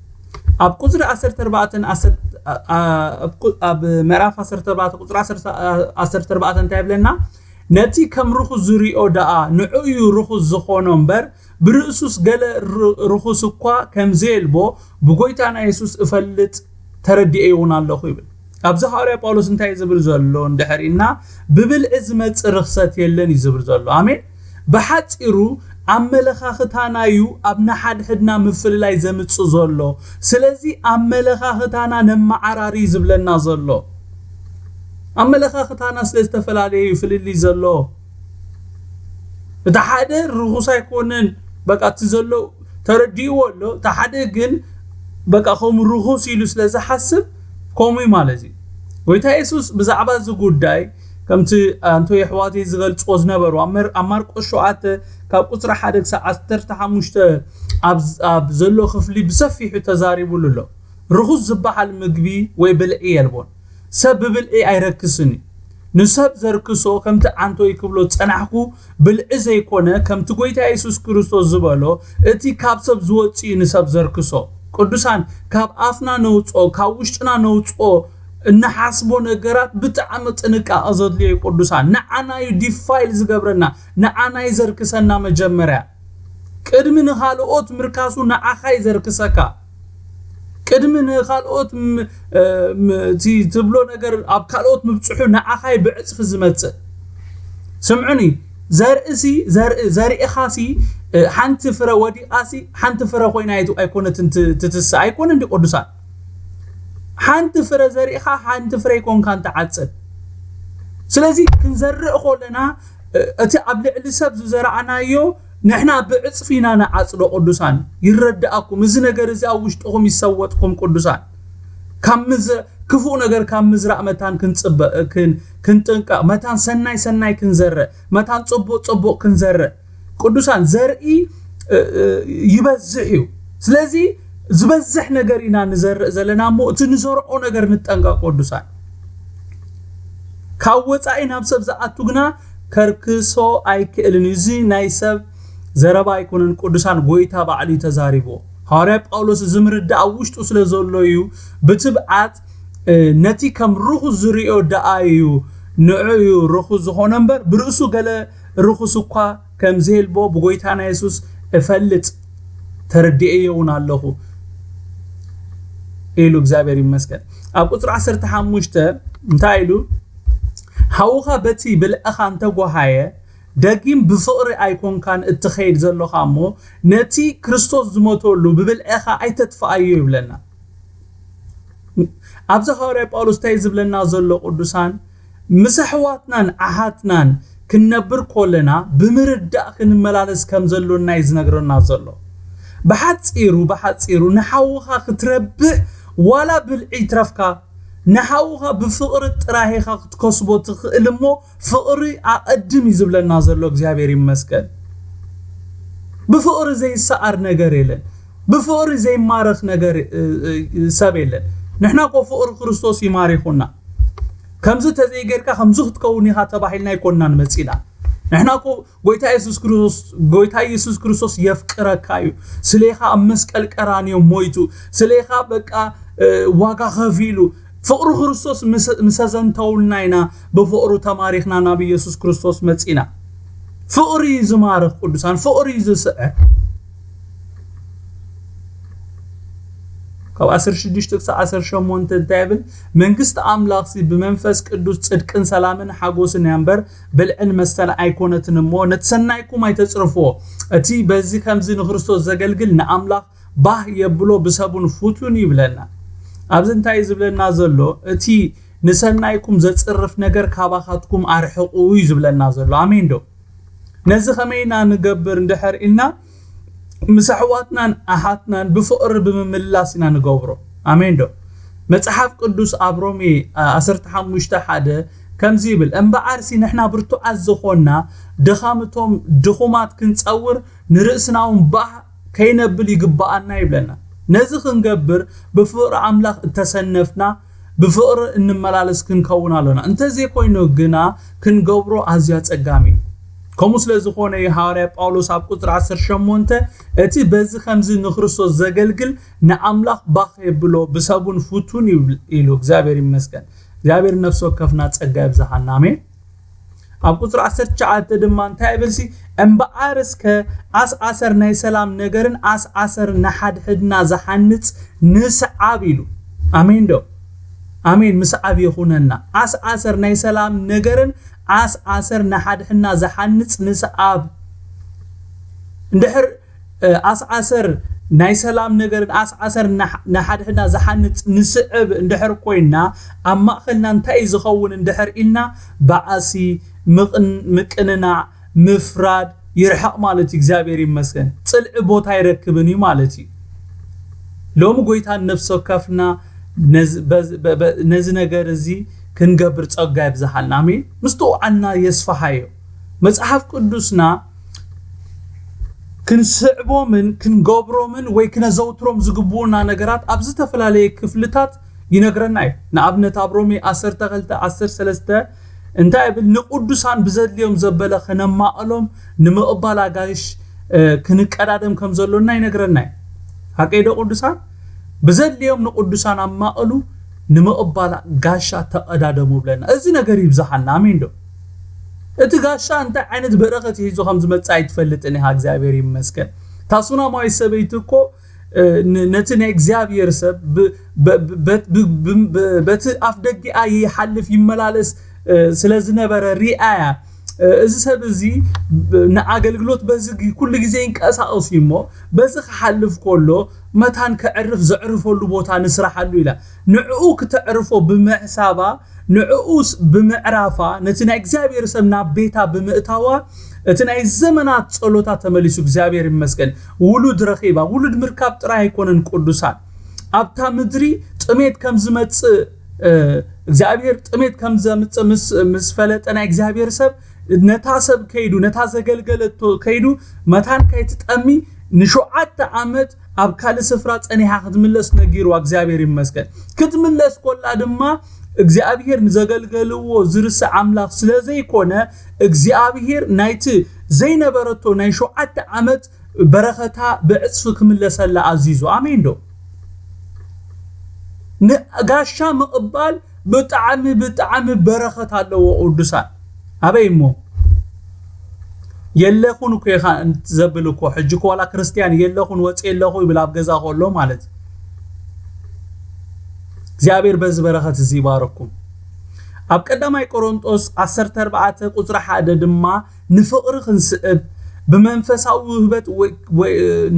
ኣብ ቁጽሪ ዓሰርተ ኣርባዕተን ዓሰርተ፣ ኣ-፣ ኣ-፣ ኣብ ቁ-፣ ኣብ ምዕራፍ ዓሰርተ ኣርባዕተ ቁጽሪ ዓሰርተ፣ ዓ-፣ ዓሰርተ ኣርባዕተ እንታይ ይብለና? ነቲ ከም ርኹስ ዝሪኦ ደኣ ንዑ እዩ ርኹስ ዝኾኖ እምበር፣ ብርእሱስ ገለ ር-፣ ርኹስ እኳ ከም ዘየልቦ ብጎይታና የሱስ እፈልጥ፣ ተረዲኤ እውን ኣለኹ ይብል። ኣብዚ ሃዋርያ ጳውሎስ እንታይ እዩ ዝብል ዘሎ እንድሕር ኢልና፣ ብብልዒ ዝመጽእ ርኽሰት የለን እዩ ዝብል ዘሎ። ኣሜን። ብሓጺሩ ኣመለኻኽታና እዩ ኣብ ንሓድሕድና ምፍልላይ ዘምጽእ ዘሎ። ስለዚ ኣመለኻኽታና ነመዓራሪ እዩ ዝብለና ዘሎ። ኣመለኻኽታና ስለ ዝተፈላለየ እዩ ፍልልይ ዘሎ። እቲ ሓደ ርኹስ ኣይኮነን፣ በቃ እቲ ዘሎ ተረዲእዎ ኣሎ። እቲ ሓደ ግን በቃ ከምኡ ርኹስ ኢሉ ስለ ዝሓስብ ከምኡ እዩ ማለት እዩ። ጎይታ የሱስ ብዛዕባ እዚ ጉዳይ ከምቲ ኣንቶ የሕዋተይ ዝገልጽዎ ዝነበሩ ኣብ መር-፣ ኣብ ማርቆስ ሸውዓተ ካብ ቁጽሪ ሓደ ክሳብ ዓሰርተ ሓሙሽተ ኣብ፣ ኣብ ዘሎ ክፍሊ ብሰፊሑ ተዛሪቡሉ ኣሎ። ርኹስ ዝበሃል ምግቢ ወይ ብልዒ የልቦን። ሰብ ብብልዒ ኣይረክስን እዩ። ንሰብ ዘርክሶ ከምቲ ኣንቶይ ክብሎ ዝጸናሕኩ ብልዒ ዘይኮነ፣ ከምቲ ጎይታ የሱስ ክርስቶስ ዝበሎ፣ እቲ ካብ ሰብ ዝወጽእ እዩ ንሰብ ዘርክሶ። ቅዱሳን፣ ካብ ኣፍና ነውጽኦ፣ ካብ ውሽጥና ነውጽኦ እንሓስቦ ነገራት ብጣዕሚ ጥንቃቐ ዘድልዮ እዩ ቅዱሳን። ንዓና እዩ ዲፋይል ዝገብረና፣ ንዓና እዩ ዘርክሰና መጀመርያ። ቅድሚ ንኻልኦት ምርካሱ ንዓኻ እዩ ዘርክሰካ። ቅድሚ ንኻልኦት ም-፣ እ፣ ም-፣ እቲ ትብሎ ነገር ኣብ ካልኦት ምብጽሑ ንዓኻ እዩ ብዕጽፊ ዝመጽእ። ስምዑኒ፣ ዘርእሲ፣ ዘርኢ-፣ ዘሪእኻሲ፣ እ፣ ሓንቲ ፍረ ወዲቓሲ፣ ሓንቲ ፍረ ኮይና ኣይት-፣ ኣይኮነትን ት-፣ ትትስእ፣ ኣይኮነን ድዩ ቅዱሳን? ሓንቲ ፍረ ዘሪእኻ፣ ሓንቲ ፍረ ይኮንካን ትዓጽድ። ስለዚ ክንዘርእ ከለና፣ እ፣ እቲ ኣብ ልዕሊ ሰብ ዝዘራእናዮ ንሕና ብዕጽፊ ኢና ንዓጽዶ ቅዱሳን። ይረድኣኩም፣ እዚ ነገር እዚ ኣብ ውሽጥኹም ይሰወጥኩም ቅዱሳን። ካብ ምዝ-፣ ክፉእ ነገር ካብ ምዝራእ መታን ክንጽበ-፣ ክን-፣ ክንጥንቀቕ፣ መታን ሰናይ ሰናይ ክንዘርእ፣ መታን ጽቡቕ ጽቡቕ ክንዘርእ። ቅዱሳን ዘርኢ፣ እ፣ እ፣ ይበዝሕ እዩ። ስለዚ ዝበዝሕ ነገር ኢና ንዘርእ ዘለና እሞ እቲ ንዘርኦ ነገር ንጠንቀቕ ቅዱሳን። ካብ ወጻኢ ናብ ሰብ ዝኣቱ ግና ከርክሶ ኣይክእልን እዩ። እዚ ናይ ሰብ ዘረባ ኣይኮነን ቅዱሳን፣ ጎይታ ባዕሉ እዩ ተዛሪብዎ። ሃዋርያ ጳውሎስ እዚ ምርዳእ ኣብ ውሽጡ ስለ ዘሎ እዩ ብትብዓት፣ እ፣ ነቲ ከም ርኹስ ዝርእዮ ደኣ እዩ፣ ንዑ እዩ ርኹስ ዝኾነ እምበር ብርእሱ ገለ ርኹስ እኳ ከም ዘየልቦ ብጎይታና የሱስ እፈልጥ፣ ተረዲኤዮ እውን ኣለኹ ኢሉ። እግዚኣብሔር ይመስገን። ኣብ ቁጽሪ ዓሰርተ ሓሙሽተ እንታይ ኢሉ? ሓውኻ በቲ ብልዕኻ እንተጓሃየ፣ ደጊም ብፍቕሪ ኣይኮንካን እትኸይድ ዘሎኻ እሞ፣ ነቲ ክርስቶስ ዝሞተሉ ብብልዕኻ ኣይተጥፍኣዮ ይብለና። ኣብዚ ሃዋርያ ጳውሎስ እንታይ ዝብለና ዘሎ ቅዱሳን? ምስ ኣሕዋትናን ኣሓትናን ክንነብር ከለና ብምርዳእ ክንመላለስ ከም ዘሎና እዩ ዝነግረና ዘሎ። ብሓጺሩ፣ ብሓጺሩ ንሓውኻ ክትረብሕ ዋላ ብልዒ ይትረፍካ፣ ንሓውኻ ብፍቕሪ ጥራይ ኢኻ ክትከስቦ ትኽእል እሞ ፍቕሪ ኣቐድም እዩ ዝብለና ዘሎ። እግዚኣብሔር ይመስገን። ብፍቕሪ ዘይሰኣር ነገር የለን። ብፍቕሪ ዘይማረኽ ነገር ሰብ የለን። ንሕና እኮ ፍቕሪ ክርስቶስ ይማሪኹና። ከምዚ ተዘይጌርካ ከምዚ ክትከውን ኢኻ ተባሂልና ኣይኮንናን መጺና። ንሕና እኮ ጎይታ የሱስ ክርስቶስ ጎይታ የሱስ ክርስቶስ የፍቅረካ እዩ። ስሌኻ ኣብ መስቀል ቀራንዮ ሞይቱ፣ ስሌኻ በቃ ዋጋ ከፊሉ፣ ፍቕሪ ክርስቶስ ምስ ኣዘንተውልና ኢና ብፍቕሩ ተማሪኽና ናብ ኢየሱስ ክርስቶስ መጺና። ፍቕሪ እዩ ዝማርኽ ቅዱሳን፣ ፍቕሪ እዩ ዝስዕር። ካብ ዓሰርተ ሽዱሽተ ክሳብ ዓሰርተ ሸሞንተ እንታይ ይብል? መንግስቲ ኣምላኽሲ ብመንፈስ ቅዱስ ጽድቅን ሰላምን ሓጎስን እያ እምበር ብልዕን መስተን ኣይኮነትን እሞ ነቲ ሰናይኩም ኣይተጽርፍዎ። እቲ በዚ ከምዚ ንክርስቶስ ዘገልግል ንኣምላኽ ባህ የብሎ ብሰቡን ፍቱን ይብለና። ኣብዚ እንታይ እዩ ዝብለና ዘሎ? እቲ ንሰናይኩም ዘጽርፍ ነገር ካባኻትኩም ኣርሕቑ እዩ ዝብለና ዘሎ። ኣሜን ዶ? ነዚ ከመይና ንገብር እንድሕር ኢልና ምስ ኣሕዋትናን ኣሓትናን ብፍቕሪ ብምምላስ ኢና ንገብሮ። ኣሜን ዶ? መጽሓፍ ቅዱስ ኣብ ሮሜ ዓሰርተ ሓሙሽተ ሓደ ከምዚ ይብል፣ እምበኣርሲ ንሕና ብርቱዓት ዝኾንና ድኻምቶም ድኹማት ክንጸውር ንርእስና እውን ባህ ከይነብል ይግብኣና ይብለና። ነዚ ክንገብር ብፍቕሪ ኣምላኽ እተሰነፍና ብፍቕሪ እንመላለስ ክንከውን ኣሎና። እንተዘይኮይኑ ግና ክንገብሮ ኣዝዩ ኣጸጋሚ እዩ። ከምኡ ስለ ዝኾነ እዩ ሃዋርያ ጳውሎስ ኣብ ቁጽሪ ዓሰርተ ሸሞንተ እቲ በዚ ከምዚ ንክርስቶስ ዘገልግል ንኣምላኽ ባኽ የብሎ ብሰቡን ፍቱን ይብል ኢሉ። እግዚኣብሔር ይመስገን። እግዚኣብሔር ነፍሲ ወከፍና ጸጋ ይብዝሓና። ኣሜን። ኣብ ቁጽሪ ዓሰርተ ትሽዓተ ድማ እንታይ ይብል ሲ? እምበኣር እስከ ኣስኣሰር ናይ ሰላም ነገርን ኣስኣሰር ንሓድሕድና ዝሓንጽ ንስዓብ ኢሉ። ኣሜን ዶ? ኣሜን። ምስዓብ ይኹነና። ኣስኣሰር ናይ ሰላም ነገርን ኣስኣሰር ንሓድሕድና ዝሓንጽ ንስዓብ። እንድሕር ኣስዓሰር ናይ ሰላም ነገርን ኣስዓሰር ንሓድሕድና ዝሓንጽ ንስዕብ እንድሕር ኮይና ኣብ ማእኸልና እንታይ እዩ ዝኸውን እንድሕር ኢልና ባእሲ፣ ምቅንናዕ፣ ምፍራድ ይርሕቕ ማለት እዩ። እግዚኣብሔር ይመስገን። ጽልኢ ቦታ ኣይረክብን እዩ ማለት እዩ። ሎሚ ጎይታ ነፍሲ ወከፍና ነዚ ነገር እዚ ክንገብር ጸጋ ይብዝሓልና። ኣሜን። ምስ ተውዓልና የስፍሓዮ። መጽሓፍ ቅዱስና ክንስዕቦምን ክንገብሮምን ወይ ክነዘውትሮም ዝግብኡና ነገራት ኣብ ዝተፈላለየ ክፍልታት ይነግረና እዩ። ንኣብነት ኣብ ሮሜ ዓሰርተ ክልተ ዓሰርተ ሰለስተ እንታይ ይብል? ንቅዱሳን ብዘድልዮም ዘበለ ከነማእሎም ንምቕባል ኣጋይሽ ክንቀዳደም ከም ዘሎና ይነግረና እዩ። ሓቀይ ዶ ቅዱሳን? ብዘድልዮም ንቅዱሳን ኣማእሉ ንምቕባል ጋሻ ተቐዳደሙ ብለና። እዚ ነገር ይብዝሓልና። ኣሜን ዶ? እቲ ጋሻ እንታይ ዓይነት በረኸት ሒዙ ከም ዝመጽእ ኣይትፈልጥን ኢኻ። እግዚኣብሔር ይመስገን። ታሱናማዊ ሰበይቲ እኮ ነቲ ናይ እግዚኣብሔር ሰብ በቲ ኣፍ ደጊኣ ይሓልፍ ይመላለስ ስለ ዝነበረ ሪኣያ። እዚ ሰብ እዚ ንኣገልግሎት በዚ ኩሉ ግዜ ይንቀሳቐስ እዩ እሞ በዚ ክሓልፍ ከሎ መታን ከዕርፍ ዘዕርፈሉ ቦታ ንስራሓሉ ኢላ ንዕኡ ክተዕርፎ ብምሕሳባ ንዕኡስ ብምዕራፋ ነቲ ናይ እግዚኣብሔር ሰብ ናብ ቤታ ብምእታዋ እቲ ናይ ዘመናት ጸሎታ ተመሊሱ እግዚኣብሔር ይመስገን ውሉድ ረኺባ። ውሉድ ምርካብ ጥራይ ኣይኮነን ቅዱሳን ኣብታ ምድሪ ጥሜት ከም ዝመጽእ እግዚኣብሔር ጥሜት ከም ዘምጽእ ምስ ፈለጠ ናይ እግዚኣብሔር ሰብ ነታ ሰብ ከይዱ ነታ ዘገልገለቶ ከይዱ መታን ከይትጠሚ ንሸውዓተ ዓመት ኣብ ካልእ ስፍራ ጸኒሓ ክትምለስ ነጊርዋ እግዚኣብሔር ይመስገን። ክትምለስ ኮላ ድማ እግዚኣብሔር ንዘገልገልዎ ዝርስዕ ኣምላኽ ስለ ዘይኮነ እግዚኣብሔር ናይቲ ዘይነበረቶ ናይ ሸውዓተ ዓመት በረኸታ ብዕጽፊ ክምለሰላ ኣዚዙ። ኣሜን ዶ? ንጋሻ ምቕባል ብጣዕሚ ብጣዕሚ በረኸት ኣለዎ ቅዱሳን። ኣበይ እሞ የለኹን እኮ ኢኻ ዘብል እኮ ሕጂ እኮ ዋላ ክርስትያን የለኹን ወፂ የለኹ ይብል ኣብ ገዛ ከሎ ማለት እዩ። እግዚኣብሔር በዚ በረኸት እዚ ይባረኩም። ኣብ ቀዳማይ ቆሮንጦስ ዓሰርተ ኣርባዕተ ቁፅሪ ሓደ ድማ ንፍቕሪ ክንስእብ ብመንፈሳዊ ውህበት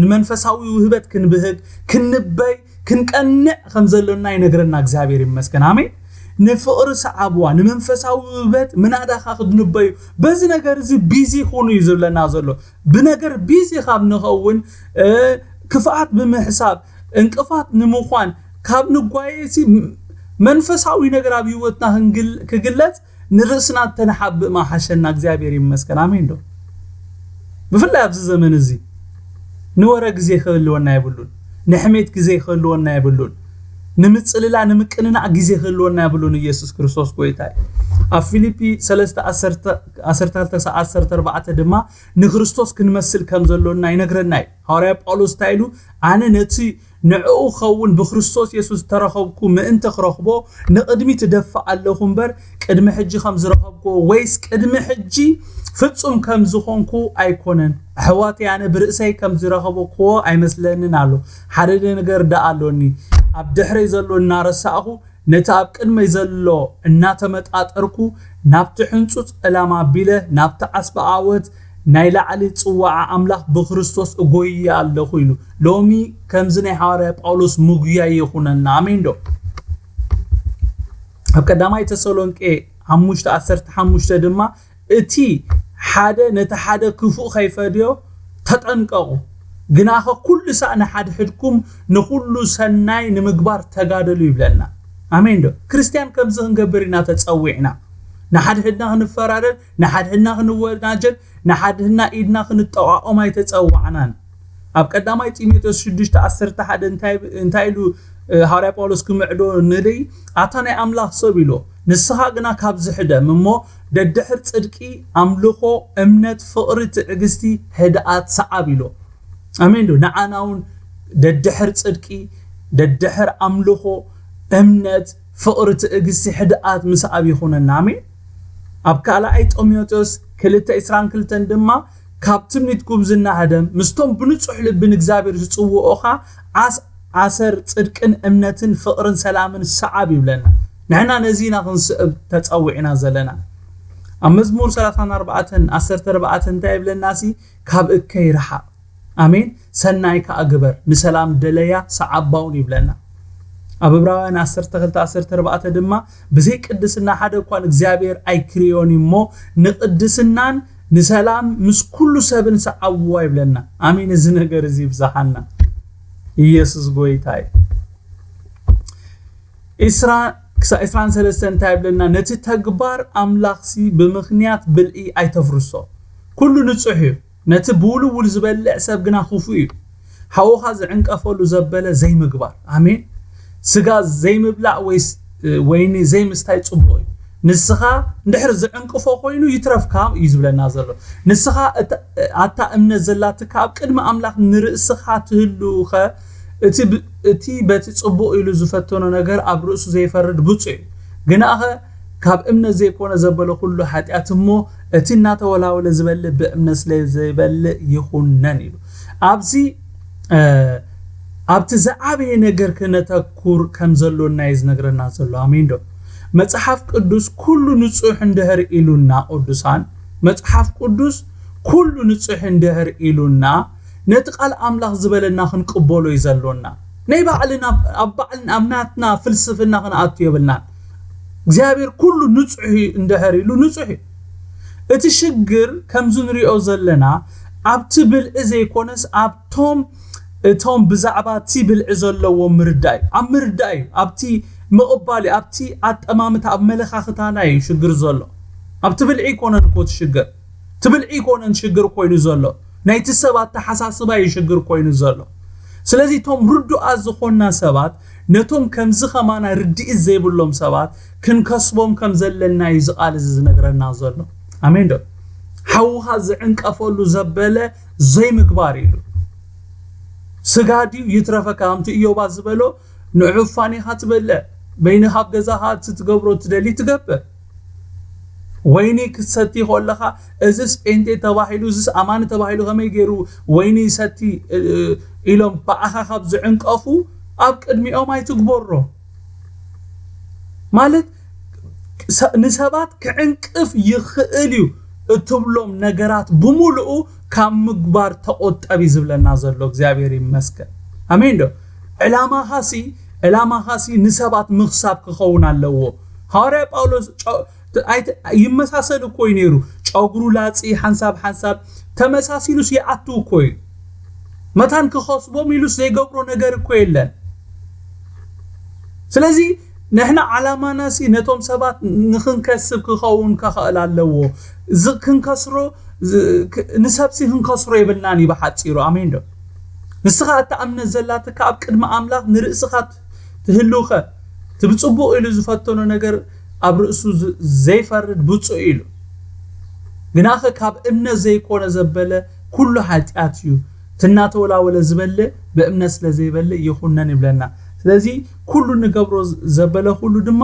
ንመንፈሳዊ ውህበት ክንብህግ ክንበይ ክንቀንዕ ከም ዘሎና ይነግረና እግዚኣብሔር ይመስገን። ኣሜን። ንፍቕሪ ሰዓብዋ ንመንፈሳዊ ውህበት ምናዳኻ ክትንበዩ በዚ ነገር እዚ ቢዚ ኩኑ እዩ ዝብለና ዘሎ። ብነገር ቢዚ ካብ ንኸውን ክፍኣት ብምሕሳብ እንቅፋት ንምዃን ካብ ንጓየሲ መንፈሳዊ ነገር ኣብ ህይወትና ክግለጽ ንርእስና ተንሓብእ ማሓሸና እግዚኣብሔር ይመስገን። ኣሜን ዶ? ብፍላይ ኣብዚ ዘመን እዚ ንወረ ግዜ ክህልወና የብሉን። ንሕሜት ግዜ ክህልወና የብሉን። ንምጽልላ ንምቅንናዕ ግዜ ክህልወና የብሉን። ኢየሱስ ክርስቶስ ጎይታ እዩ። ኣብ ፊልፒ ሰለስተ ዓሰርተ ክልተ ዓሰርተ ኣርባዕተ ድማ ንክርስቶስ ክንመስል ከም ዘሎና ይነግረና እዩ። ሃዋርያ ጳውሎስ እንታይ ኢሉ? ኣነ ነቲ ንዕኡ ኸውን ብክርስቶስ የሱስ ተረኸብኩ ምእንቲ ክረኽቦ ንቕድሚት እደፍእ ኣለኹ እምበር፣ ቅድሚ ሕጂ ከም ዝረኸብክዎ ወይስ ቅድሚ ሕጂ ፍጹም ከም ዝኾንኩ ኣይኮነን። ኣሕዋተይ፣ ኣነ ብርእሰይ ከም ዝረኸብክዎ ኣይመስለንን ኣሎ። ሓደ ነገር ደኣ ኣሎኒ። ኣብ ድሕረይ ዘሎ እናረሳእኹ፣ ነቲ ኣብ ቅድመይ ዘሎ እናተመጣጠርኩ፣ ናብቲ ሕንጹጽ ዕላማ ኣቢለ፣ ናብቲ ዓስቢ ዓወት ናይ ላዕሊ ጽዋዓ ኣምላኽ ብክርስቶስ እጎይይ ኣለኹ ኢሉ። ሎሚ ከምዚ ናይ ሃዋርያ ጳውሎስ ምጉያይ ይኹነና። ኣሜን ዶ? ኣብ ቀዳማይ ተሰሎንቄ ሓሙሽተ ዓሰርተ ሓሙሽተ ድማ፣ እቲ ሓደ ነቲ ሓደ ክፉእ ከይፈድዮ ተጠንቀቑ፣ ግናኸ ኩሉ ሳዕ ንሓድሕድኩም ንኹሉ ሰናይ ንምግባር ተጋደሉ ይብለና። ኣሜን ዶ? ክርስትያን ከምዚ ክንገብር ኢና ተጸዊዕና። ንሓድሕድና ክንፈራረድ፣ ንሓድሕድና ክንወናጀል፣ ንሓድሕድና ኢድና ክንጠቋቖም ኣይተጸዋዕናን። ኣብ ቀዳማይ ጢሞቴዎስ ሽዱሽተ ዓሰርተ ሓደ እንታይ፣ እንታይ ኢሉ፣ እ፣ ሃዋርያ ጳውሎስ ክምዕዶ ንርኢ? ኣታ ናይ ኣምላኽ ሰብ ኢሎ፣ ንስኻ ግና ካብዚ ሕደም እሞ፣ ደድሕር ጽድቂ፣ ኣምልኾ፣ እምነት፣ ፍቕሪ፣ ትዕግስቲ፣ ህድኣት ሰዓብ ኢሎ። ኣሜን ዶ? ንዓና እውን ደድሕር ጽድቂ፣ ደድሕር ኣምልኾ፣ እምነት፣ ፍቕሪ፣ ትዕግስቲ፣ ህድኣት ምስኣብ ይኹነና። ኣሜን። ኣብ ካልኣይ ጢሞቴዎስ ክልተ ዕስራን ክልተን ድማ፣ ካብ ትምኒት ጉብዝና ህደም፣ ምስቶም ብንጹሕ ልቢ ንእግዚኣብሔር ዝጽውኦኻ ዓስ-፣ ኣሰር ጽድቅን እምነትን ፍቕርን ሰላምን ሰዓብ ይብለና። ንሕና ነዚ ኢና ክንስእብ ተጸዊዕና ዘለና። ኣብ መዝሙር ሰላሳን ኣርባዕተን ዓሰርተ ኣርባዕተ እንታይ ይብለና ሲ? ካብ እከይ ርሓቕ። ኣሜን። ሰናይ ከኣ ግበር፣ ንሰላም ደለያ ሰዓባ እውን ይብለና። ኣብ ዕብራውያን ዓሰርተ ክልተ ዓሰርተ ኣርባዕተ ድማ፣ ብዘይ ቅድስና ሓደ እኳ ንእግዚኣብሔር ኣይክርዮን እዩ እሞ፣ ንቅድስናን ንሰላም ምስ ኩሉ ሰብን ሰዓብዋ ይብለና። ኣሜን። እዚ ነገር እዚ ይብዛሓና። ኢየሱስ ጎይታ እዩ። ዕስራ ክሳብ ዕስራን ሰለስተን እንታይ ይብለና? ነቲ ተግባር ኣምላኽሲ ብምኽንያት ብልዒ ኣይተፍርሶ። ኩሉ ንጹሕ እዩ። ነቲ ብውልውል ዝበልዕ ሰብ ግና ክፉእ እዩ። ሓውኻ ዝዕንቀፈሉ ዘበለ ዘይምግባር። ኣሜን። ስጋ ዘይምብላዕ ወይ ስ-፣ ወይኒ ዘይምስታይ ጽቡቕ እዩ። ንስኻ እንድሕር ዝዕንቅፎ ኮይኑ ይትረፍካ እዩ ዝብለና ዘሎ። ንስኻ እታ፣ ኣታ እምነት ዘላትካ ኣብ ቅድሚ ኣምላኽ ንርእስኻ ትህልውኸ፣ እቲ ብ-፣ እቲ በቲ ጽቡቕ ኢሉ ዝፈተኖ ነገር ኣብ ርእሱ ዘይፈርድ ብፁዕ እዩ። ግናኸ ካብ እምነት ዘይኮነ ዘበለ ኩሉ ሓጢኣት እሞ፣ እቲ እናተወላወለ ዝበልዕ ብእምነት ስለ ዘይበልዕ ይኹነን ኢሉ። ኣብዚ፣ እ፣ ኣብቲ ዝዓበየ ነገር ክነተኩር ከም ዘሎና እዩ ዝነግረና ዘሎ። ኣሜን ዶ? መጽሓፍ ቅዱስ ኩሉ ንጹሕ እንድሕር ኢሉና፣ ቅዱሳን፣ መጽሓፍ ቅዱስ ኩሉ ንጹሕ እንድሕር ኢሉና፣ ነቲ ቃል ኣምላኽ ዝበለና ክንቅበሎ እዩ ዘሎና። ናይ ባዕልና፣ ኣብ ባዕልና፣ ኣብ ናትና ፍልስፍና ክንኣቱ የብልናን። እግዚኣብሔር ኩሉ ንጹሕ እዩ እንድሕር ኢሉ፣ ንጹሕ እዩ። እቲ ሽግር ከምዚ ንሪኦ ዘለና ኣብቲ ብልዒ ዘይኮነስ ኣብቶም፣ እቶም ብዛዕባ እቲ ብልዒ ዘለዎ ምርዳእ እዩ። ኣብ ምርዳእ እዩ፣ ኣብቲ ምቕባል እዩ፣ ኣብቲ ኣጠማምታ፣ ኣብ መለኻኽታና እዩ ሽግር ዘሎ። ኣብቲ ብልዒ ኣይኮነን እኮ እቲ ሽግር። እቲ ብልዒ ኣይኮነን ሽግር ኮይኑ ዘሎ። ናይቲ ሰብ ኣተሓሳስባ እዩ ሽግር ኮይኑ ዘሎ። ስለዚ እቶም ርዱኣት ዝኾንና ሰባት ነቶም ከምዚ ከማና ርድኢት ዘይብሎም ሰባት ክንከስቦም ከም ዘለና እዩ እዚ ቃል እዚ ዝነግረና ዘሎ። ኣሜን ዶ? ሓውኻ ዝዕንቀፈሉ ዘበለ ዘይምግባር ኢሉ። ስጋ ድዩ ይትረፈካ፣ ከምቲ ኢዮባ ዝበሎ፣ ንዑፋን ኢኻ ትበልዕ፣ በይንኻ ኣብ ገዛኻ እቲ ትገብሮ ትደሊ ትገብር። ወይኒ ክትሰቲ ከለኻ፣ እዝስ ጴንጤ ተባሂሉ፣ እዝስ ኣማኒ ተባሂሉ ከመይ ገይሩ ወይኒ ይሰቲ፣ እ፣ ኢሎም ብኣኻ ካብ ዝዕንቀፉ ኣብ ቅድሚኦም ኣይትግበሮ። ማለት ሰ-፣ ንሰባት ክዕንቅፍ ይኽእል እዩ እትብሎም ነገራት ብምሉኡ ካብ ምግባር ተቆጠብ እዩ ዝብለና ዘሎ። እግዚኣብሔር ይመስገን። ኣሜን ዶ? ዕላማኻሲ፣ ዕላማኻሲ ንሰባት ምኽሳብ ክኸውን ኣለዎ። ሃዋርያ ጳውሎስ ጨ-፣ ት-፣ ኣይት-፣ ይመሳሰል እኮ እዩ ነይሩ። ጨጉሩ ላጺ ሓንሳብ ሓንሳብ ተመሳሲሉስ ይኣቱ እኮ እዩ። መታን ክኸስቦም ኢሉስ ዘይገብሮ ነገር እኮ የለን። ስለዚ ንሕና ዓላማናሲ ነቶም ሰባት ንኽንከስብ ክኸውን ክኽእል ኣለዎ። ዝ-፣ ክንከስሮ፣ ዝ-፣ ክ-፣ ንሰብሲ ክንከስሮ የብልናን እዩ ብሓጺሩ። ኣሜን ዶ? ንስኻ እታ እምነት ዘላትካ ኣብ ቅድሚ ኣምላኽ ንርእስኻ ትህልውኸ እቲ ብጽቡቕ ኢሉ ዝፈተኖ ነገር ኣብ ርእሱ ዘይፈርድ ብፁዕ ኢሉ። ግናኸ ካብ እምነት ዘይኮነ ዘበለ ኩሉ ሓጢኣት እዩ። ትናተወላወለ ዝበልዕ ብእምነት ስለ ዘይበልዕ ይኹነን ይብለና። ስለዚ ኩሉ ንገብሮ ዘበለ ኩሉ ድማ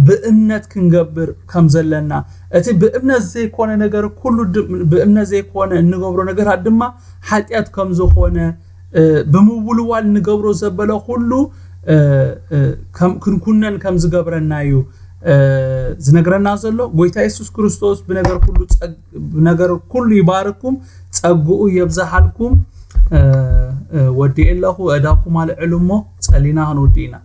ብእምነት ክንገብር ከም ዘለና፣ እቲ ብእምነት ዘይኮነ ነገር ኩሉ ብእምነት ዘይኮነ እንገብሮ ነገራት ድማ ሓጢኣት ከም ዝኾነ ብምውልዋል ንገብሮ ዘበለ ኩሉ ክንኩነን ከም ዝገብረና እዩ ዝነግረና ዘሎ። ጎይታ የሱስ ክርስቶስ ብነገር ኩሉ ብነገር ኩሉ ይባርኩም፣ ጸግኡ የብዝሓልኩም። ወዲ ኣለኹ፣ እዳኩም ኣልዕሉ እሞ ጸሊና ክንውዲ ኢና።